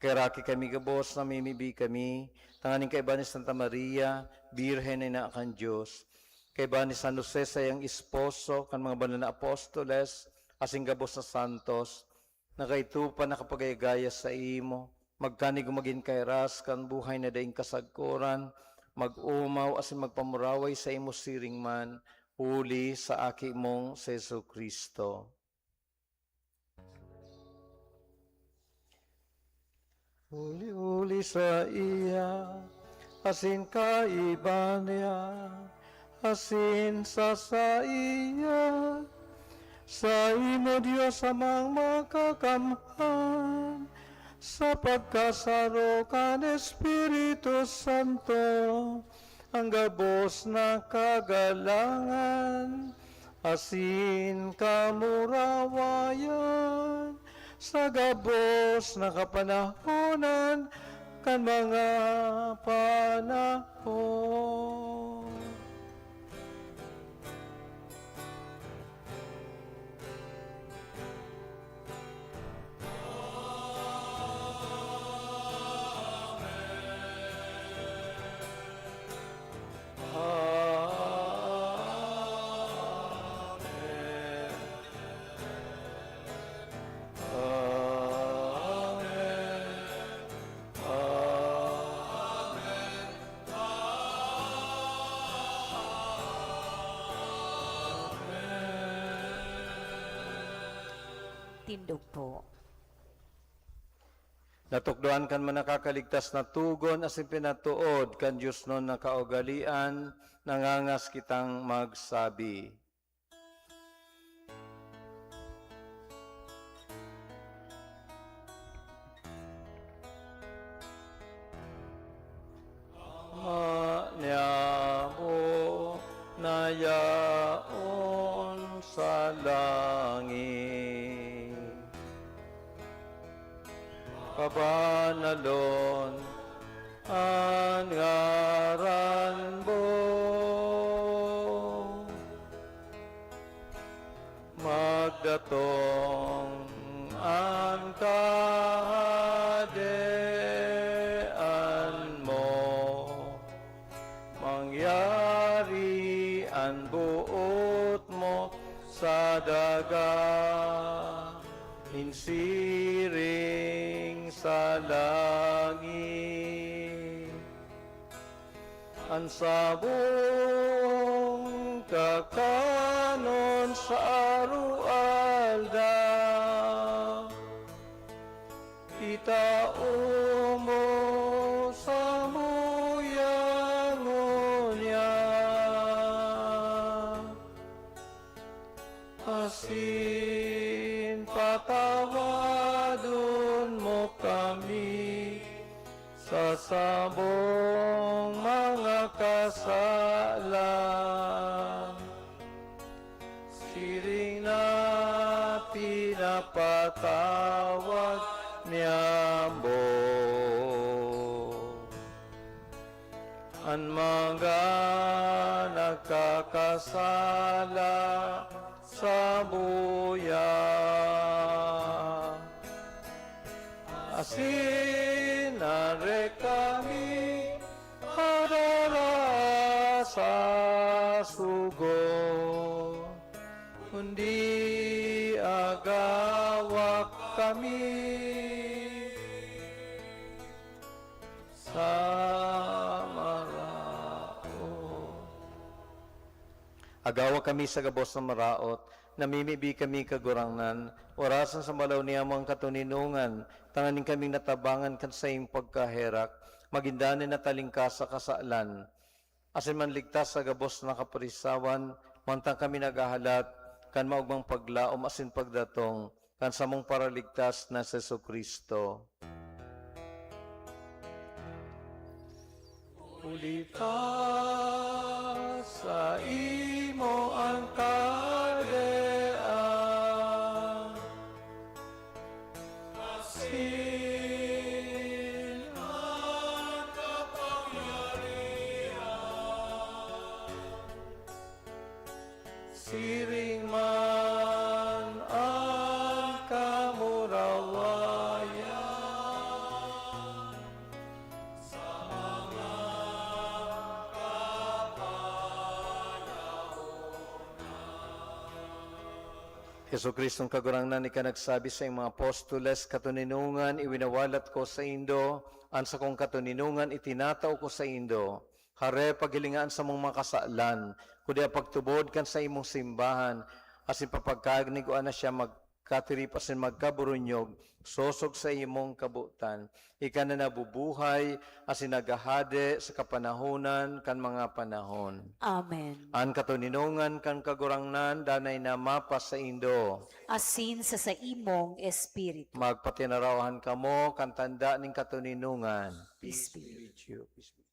Kaheraki kami gabos, namimibi kami, tanganing kaiba ni Santa Maria, Birhen na ina kan Dios, kaiba ni San Jose, saiyang esposo, kan mga banal na apostoles, asin gabos na santos, na kaito pa nakapagayagaya saimo, magkanigo magin kairas kan buhay na daing kasagkoran, mag-omaw asin magpamuraway saimo siring man, huli sa Aki mong si Jesu-Cristo. Huli-huli saiya, asin kaiba niya, asin sa saiya, saimo, Dios Amang Makakamhan, sa pagkasaro kan Espiritu Santo, an gabos na kagalangan asin kamurawayan sa gabos na kapanahonan kan mga panahon. Amen. Amen. Amen. Amen. Tindog po. Natukdoan kan mga nakakaligtas na togon asin pinatood kan diosnon na kaugalean, nangangas kitang magsabi. Ama niamo na yaon sa langit, pabanalon an ngaran mo. Magdatong an Kahadean mo, mangyari an boot mo sa daga, nin siring sa langit. An samong kakanon sa aroaldaw, itao mo samo ngunyan. Asin patawadon mo kami sa samong mga kasalan, siring na pinapatawad niamo an mga nagkakasala samuya. Asin sugo, kundi agawa kami sa maraot. Agawa kami sa gabos na maraot, namimibi kami, Kagurangnan, orasan sa malaw niyamo an katoninongan, tanganing kaming natabangan kan saiyang pagkaherak, magin danay na talingkas sa kasalan, asin manligtas sa gabos na kapurisawan, mantang kami naghahalat kan maogmang paglaom asin pagdatong kan samong Paraligtas na si Jesu-Cristo. Huli ta saimo an kahadean, asin an kapangyarihan, siring man an kamurawayan sa mga kapanahonan. Jesu-Cristong Kagurangnan, ika nagsabi sa iyong mga apostoles, "Katoninongan iwinawalat ko saindo, an sakong katoninongan itinatao ko saindo." Hare, paghilinga an samong mga kasalan, kundi pagtubod kan saimong simbahan, asin papagkagnigoan na siya magkatirip asin magkaburunyog, sosog sa imong kabotan. Ika na nabubuhay asin naghahade sa kapanahonan kan mga panahon. Amen. An katoninongan kan Kagurangnan danay na mapasaindo. Asin sa saimong espiritu. Magpatinarawahan kamo kan tanda nin katoninongan. Peace be with you. Peace be with you.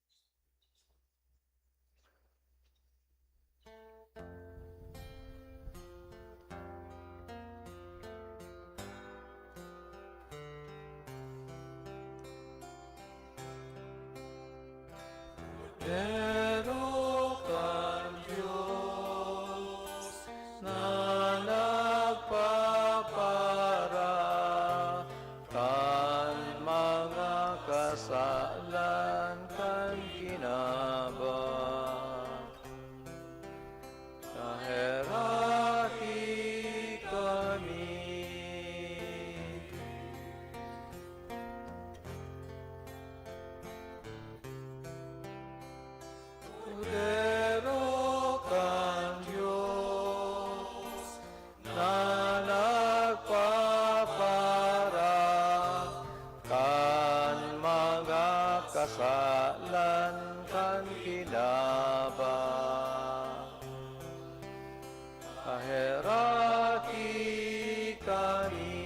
Kordero kan Dios na nagpapara kan mga kasalan kan kinaban. Kaheraki kami. Kordero kan Dios na nagpapara kan mga kasalan kan kinaban. Kaheraki kami.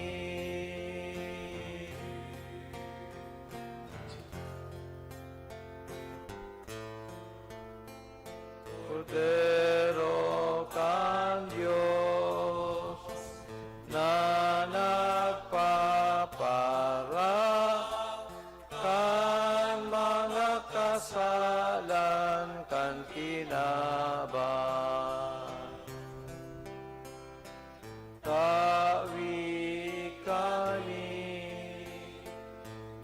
Kordero kan Dios na nagpapara kan mga kasalan kan kinaban. Tawi kami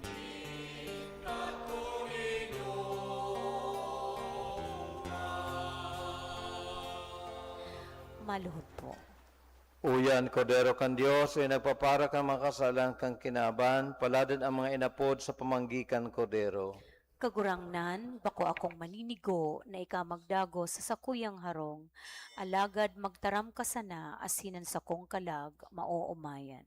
nin katoninongan. Maluhod po. Uya an Kordero kan Dios, uya nagpapara kan mga kasalan kan kinaban, paladad an mga inapod sa pamanggi kan Kordero. Kagurangnan, bako akong maninigo na ika magdagos sa sakuyang harong, alagad magtaram ka sana asin an sakong kalag maoomayan.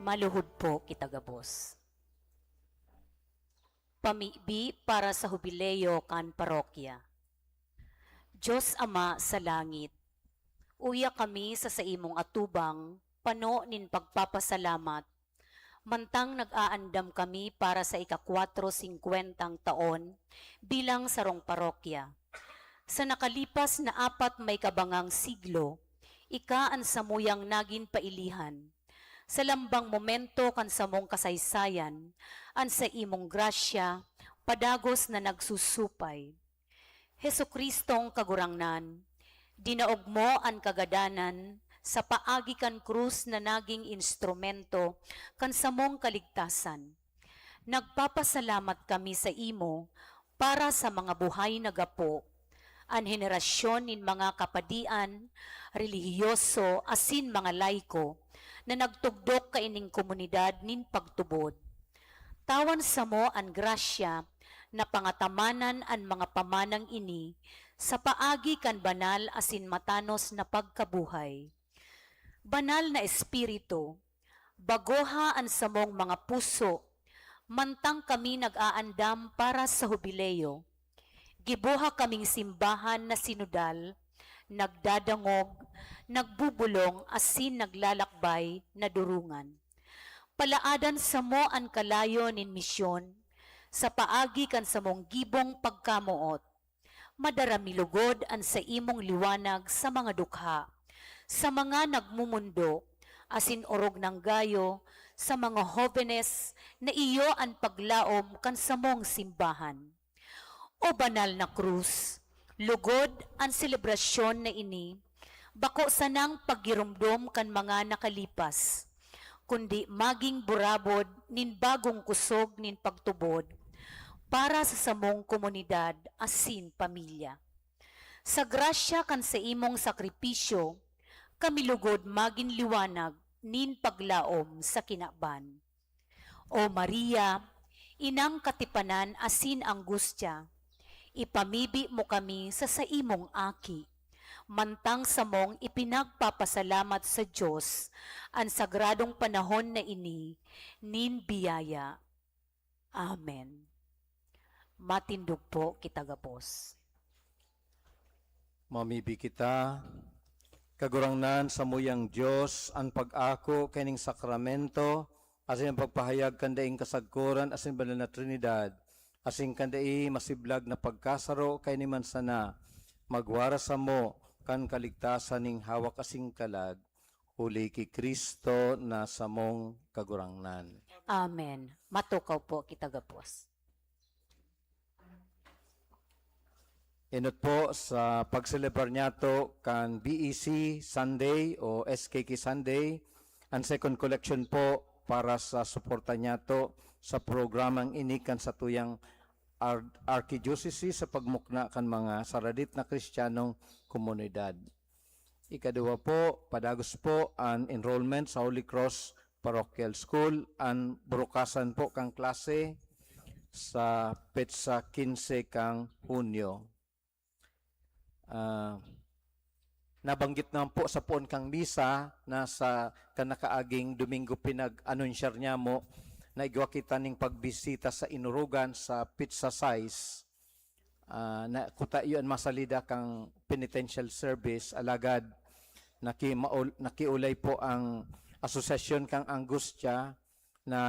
Maluhod po kita gabos. Pamibi para sa hubileo kan parokya. Dios Ama sa langit, uya kami sa saimong atubang, pano nin pagpapasalamat, mantang nag-aandam kami para sa ika-kwatro singkwentang taon bilang sarong parokya. Sa nakalipas na apat may kabangang siglo, ika an samuyang nagin pailihan. Sa lambang momento kan samong kasaysayan, an saimong grasya padagos na nagsusupay. Jesucristong Kagurangnan, dinaog mo an kagadanan sa paagi kan krus na nagin instrumento kan samong kaligtasan. Nagpapasalamat kami sa imo para sa mga buhay na gapo, an henerasyon nin mga kapadian, relihiyoso asin mga laiko na nagtugdok kaining komunidad nin pagtubod. Tawan samo an grasya na pangatamanan an mga pamanang ini sa paagi kan banal asin matanos na pagkabuhay. Banal na Espiritu, bagoha an samong mga puso, mantang kami nag-aandam para sa hubileo. Giboha kaming simbahan na sinodal, nagdadangog, nagbubulong asin naglalakbay na durungan. Palaadan samo an kalayo nin misyon sa paagi kan samong gibong pagkamoot. Madara mi lugod an saimong liwanag sa mga dukha, sa mga nagmumundo, asin orog nang gayo sa mga hobenes na iyo an paglaom kan samong simbahan. O banal na krus, lugod an selebrasyon na ini bako sanang paggiromdom kan mga nakalipas, kundi magin burabod nin bagong kusog nin pagtubod para sa samong komunidad asin pamilya. Sa grasya kan saimong sakripisyo, kami lugod magin liwanag nin paglaom sa kinaban. O Maria, inang katipanan asin anggustya, ipamibi mo kami sa saimong Aki, mantang samong ipinagpapasalamat sa Dios an sagradong panahon na ini nin biyaya. Amen. Matindog po kita gabos. Mamibi kita. Kagurangnan, samuyang Dios, an pag-ako kaining sakramento, asin an pagpahayag kan daing kasagkoran asin banal na Trinidad, asin kan dai masiblag na pagkasaro kaini man sana, magwara samo kan kaligtasan ning hawak asin kalag, huli ki Cristo na samong Kagurangnan. Amen. Matukaw po kita gabos. Enot po sa pagselebrar niyato kan B E C Sunday o S K K Sunday, an second collection po para sa suporta niyato sa programang ini kan satuyang ar-, arkidiocese sa pagmukna kan mga saradit na Kristiyanong komunidad. Ikaduwa po, padagos po an enrollment sa Holy Cross Parochial School, an burukasan po kan klase sa petsa kinse kan Hunyo. Ah, nabanggit naman po sa poon kan misa na sa kan nakaaging Domingo pinag-anunsyar niamo na igwa kita ning pagbisita sa Inurugan sa petsa sais. Ah, na, kuta iyo an masalida kan penitential service, alagad nakimaol-, nakiulay po ang asosasyon kan Angustia na,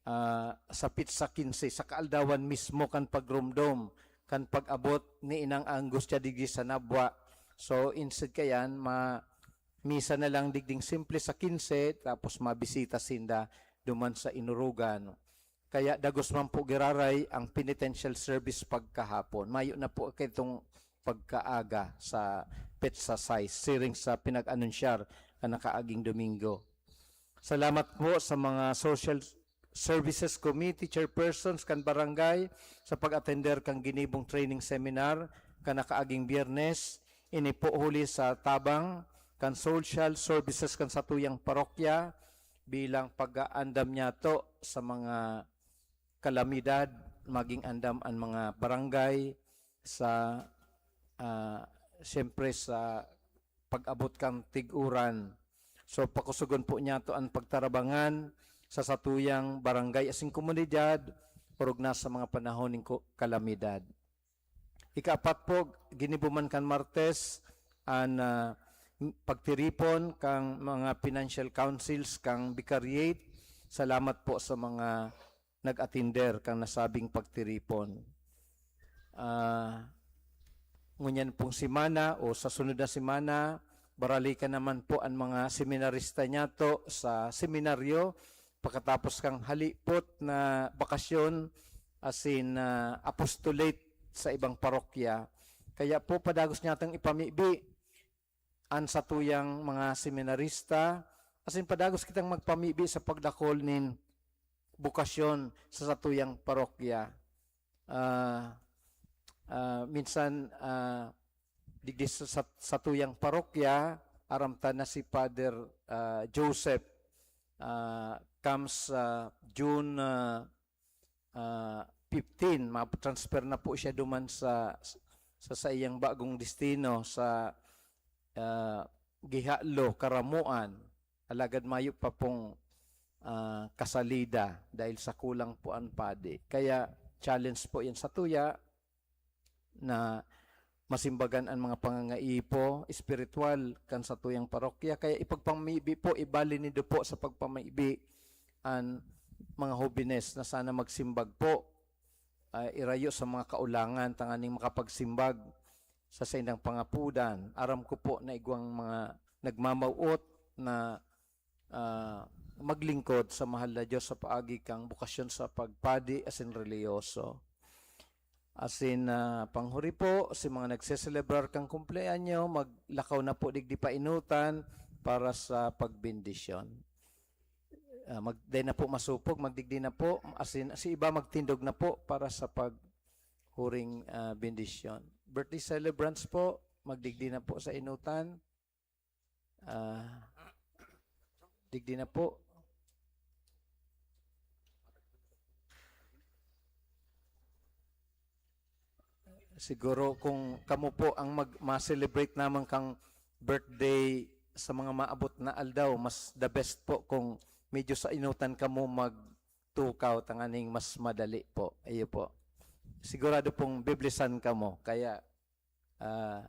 ah, sa petsa kinse, sa kaaldawan mismo kan pagromdom, kan pag-abot ni Inang Angustia digdi sa Nabua. So, instead kayan, ma-, misa na lang digding simple sa kinse, tapos mabisita sinda duman sa Inurugan. Kaya dagos man po giraray ang penitential service pagkahapon. Mayo na po kitong pagkaaga sa petsa sais, siring sa pinag-anunsyar kan nakaaging Domingo. Salamat po sa mga Social Services Committee chairpersons kan barangay sa pag-atender kan ginibong training seminar kan nakaaging Biyernes. Ini po huli sa tabang kan social services kan satuyang parokya bilang pag-aandam niyato sa mga kalamidad, maging andam an mga barangay sa, ah, siyempre sa pag-abot kan tig-uran. So, pakusugon po niyato an pagtarabangan sa satuyang barangay asin komunidad, orog na sa mga panahon nin ko-, kalamidad. Ikaapat po, ginibo man kan Martes an, ah, pagtiripon kan mga financial councils kan Vicariate. Salamat po sa mga nag-atinder kan nasabing pagtiripon. Ah, ngunyan pong semana o sa sunod na semana, baralikan naman po an mga seminarista niyato sa seminaryo pakatapos kan halipot na bakasyon asin, ah, apostolate sa ibang parokya. Kaya po, padagos niyatong ipamibi an satuyang mga seminarista, asin padagos kitang magpamibi sa pagdakol nin bukasyon sa satuyang parokya. Ah, ah, minsan, ah, digdi sa, sa, satuyang parokya, aram ta na si Father, ah, Joseph, ah, comes, ah, June, ah, ah, fifteen, ma-transfer na po siya duman sa, sa saiyang bagong destino sa, ah, Gihalo, Karamoan. Alagad mayo pa pong, ah, kasalida dahil sa kulang po an padi. Kaya challenge po yan satuya na masimbagan an mga pangangaipo espiritual kan satuyang parokya. Kaya ipagpamibi po, ibali nindo po sa pagpamibi an mga hobenes na sana magsimbag po, ah, irayo sa mga kaulangan tanganing makapagsimbag sa saindang pangapodan. Aram ko po na igwang mga nagmamawot na, ah, maglingkod sa mahal na Diyos sa paagi kang bukasyon sa pagpadi asin relihiyoso. Asin, ah, panghuri po, si mga nagseselebrar kan kumpleanyo, maglakaw na po digdi painutan para sa pagbendisyon. Ah, mag-, dai na po masupog, magdigdi na po. Asin, si iba magtindog na po para sa paghuring, ah, bendisyon. Birthday celebrants po, magdigdi na po sa inutan. Ah, digdi na po. Siguro kung kamo po ang mag-, ma-celebrate naman kang birthday sa mga maabot na aldaw, mas the best po kung medyo sa inutan kamo magtukaw tanganing mas madali po. Iyo po. Sigurado pong biblisan kamo. Kaya, ah,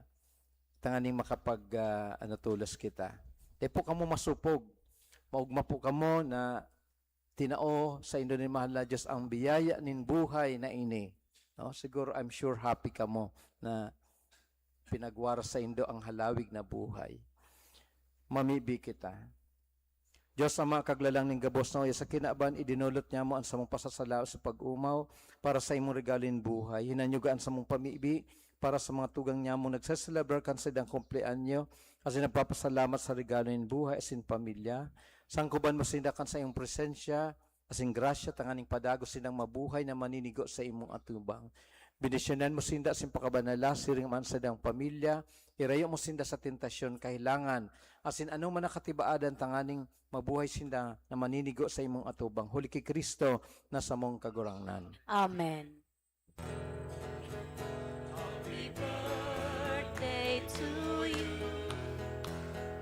tanganing makapag, ah, ano, tulos kita. Di po kamo masupog. Maugma po kamo na tinao saindo nin mahal na Dios ang biyaya nin buhay na ini, no? Siguro, I'm sure happy kamo na pinagwaras saindo ang halawig na buhay. Mamibi kita. Dios Ama, Kaglalang nin gabos na uya sa kinaban, idinolot niamo an samong pasasalamat sa pag-omaw para sa imong regalo nin buhay. Hinanyuga an samong pamibi para sa mga tugang niamong nagseselebrar kan saindang kumpleanyo, asin nagpapasalamat sa regalo nin buhay asin pamilya. Sangkoban mo sinda kan saimong presensya asin grasya tanganing padagos sindang mabuhay na maninigo sa imong atubang. Bendisyonan mo sinda asin pakabanala, siring man sa saindang pamilya. Irayo mo sinda sa tentasyon, kahelangan, asin anoman na katibaadan tanganing mabuhay sinda na maninigo sa imong atubang. Huli ki Cristo na samong Kagurangnan. Amen. Happy birthday to you.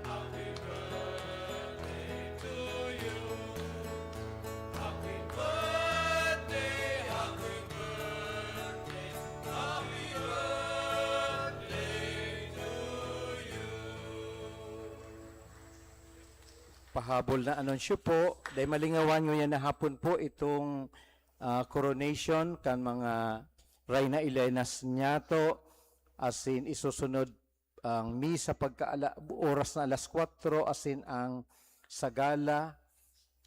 Happy birthday to you. Happy birthday, happy birthday, happy birthday to you. Pahabol na anunsyo po, dai malingawan, ngunyan na hapon po itong, ah, coronation kan mga Reyna Elenas niyato, asin isusunod ang misa pagka ala-, oras na alas kwatro, asin ang sagala,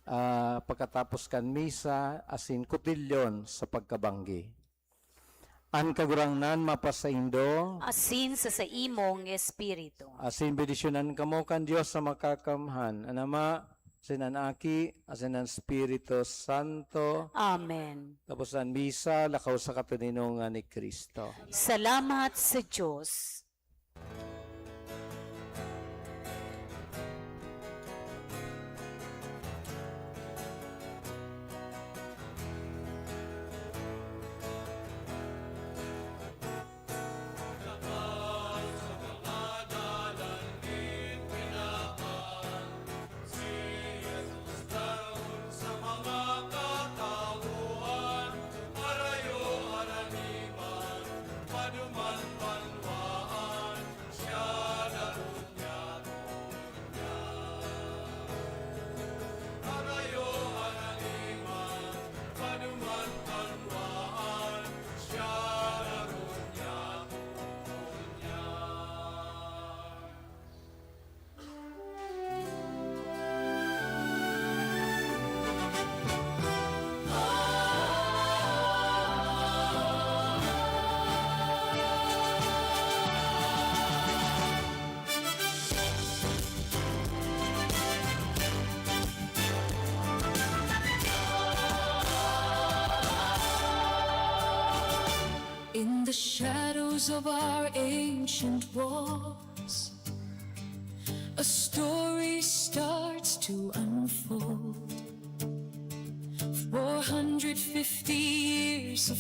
ah, pagkatapos kan misa, asin kotilyon sa pagkabanggi. An Kagurangnan mapasaindo. Asin sa saimong espiritu. Asin bendisyonan kamo kan Dios na Makakamhan, an Ama, asin an Aki, asin an Espiritu Santo. Amen. Tapos an misa, lakaw sa katoninongan ni Cristo. Salamat sa Dios. In the shadows of our ancient walls, a story starts to unfold. Four hundred fifty years of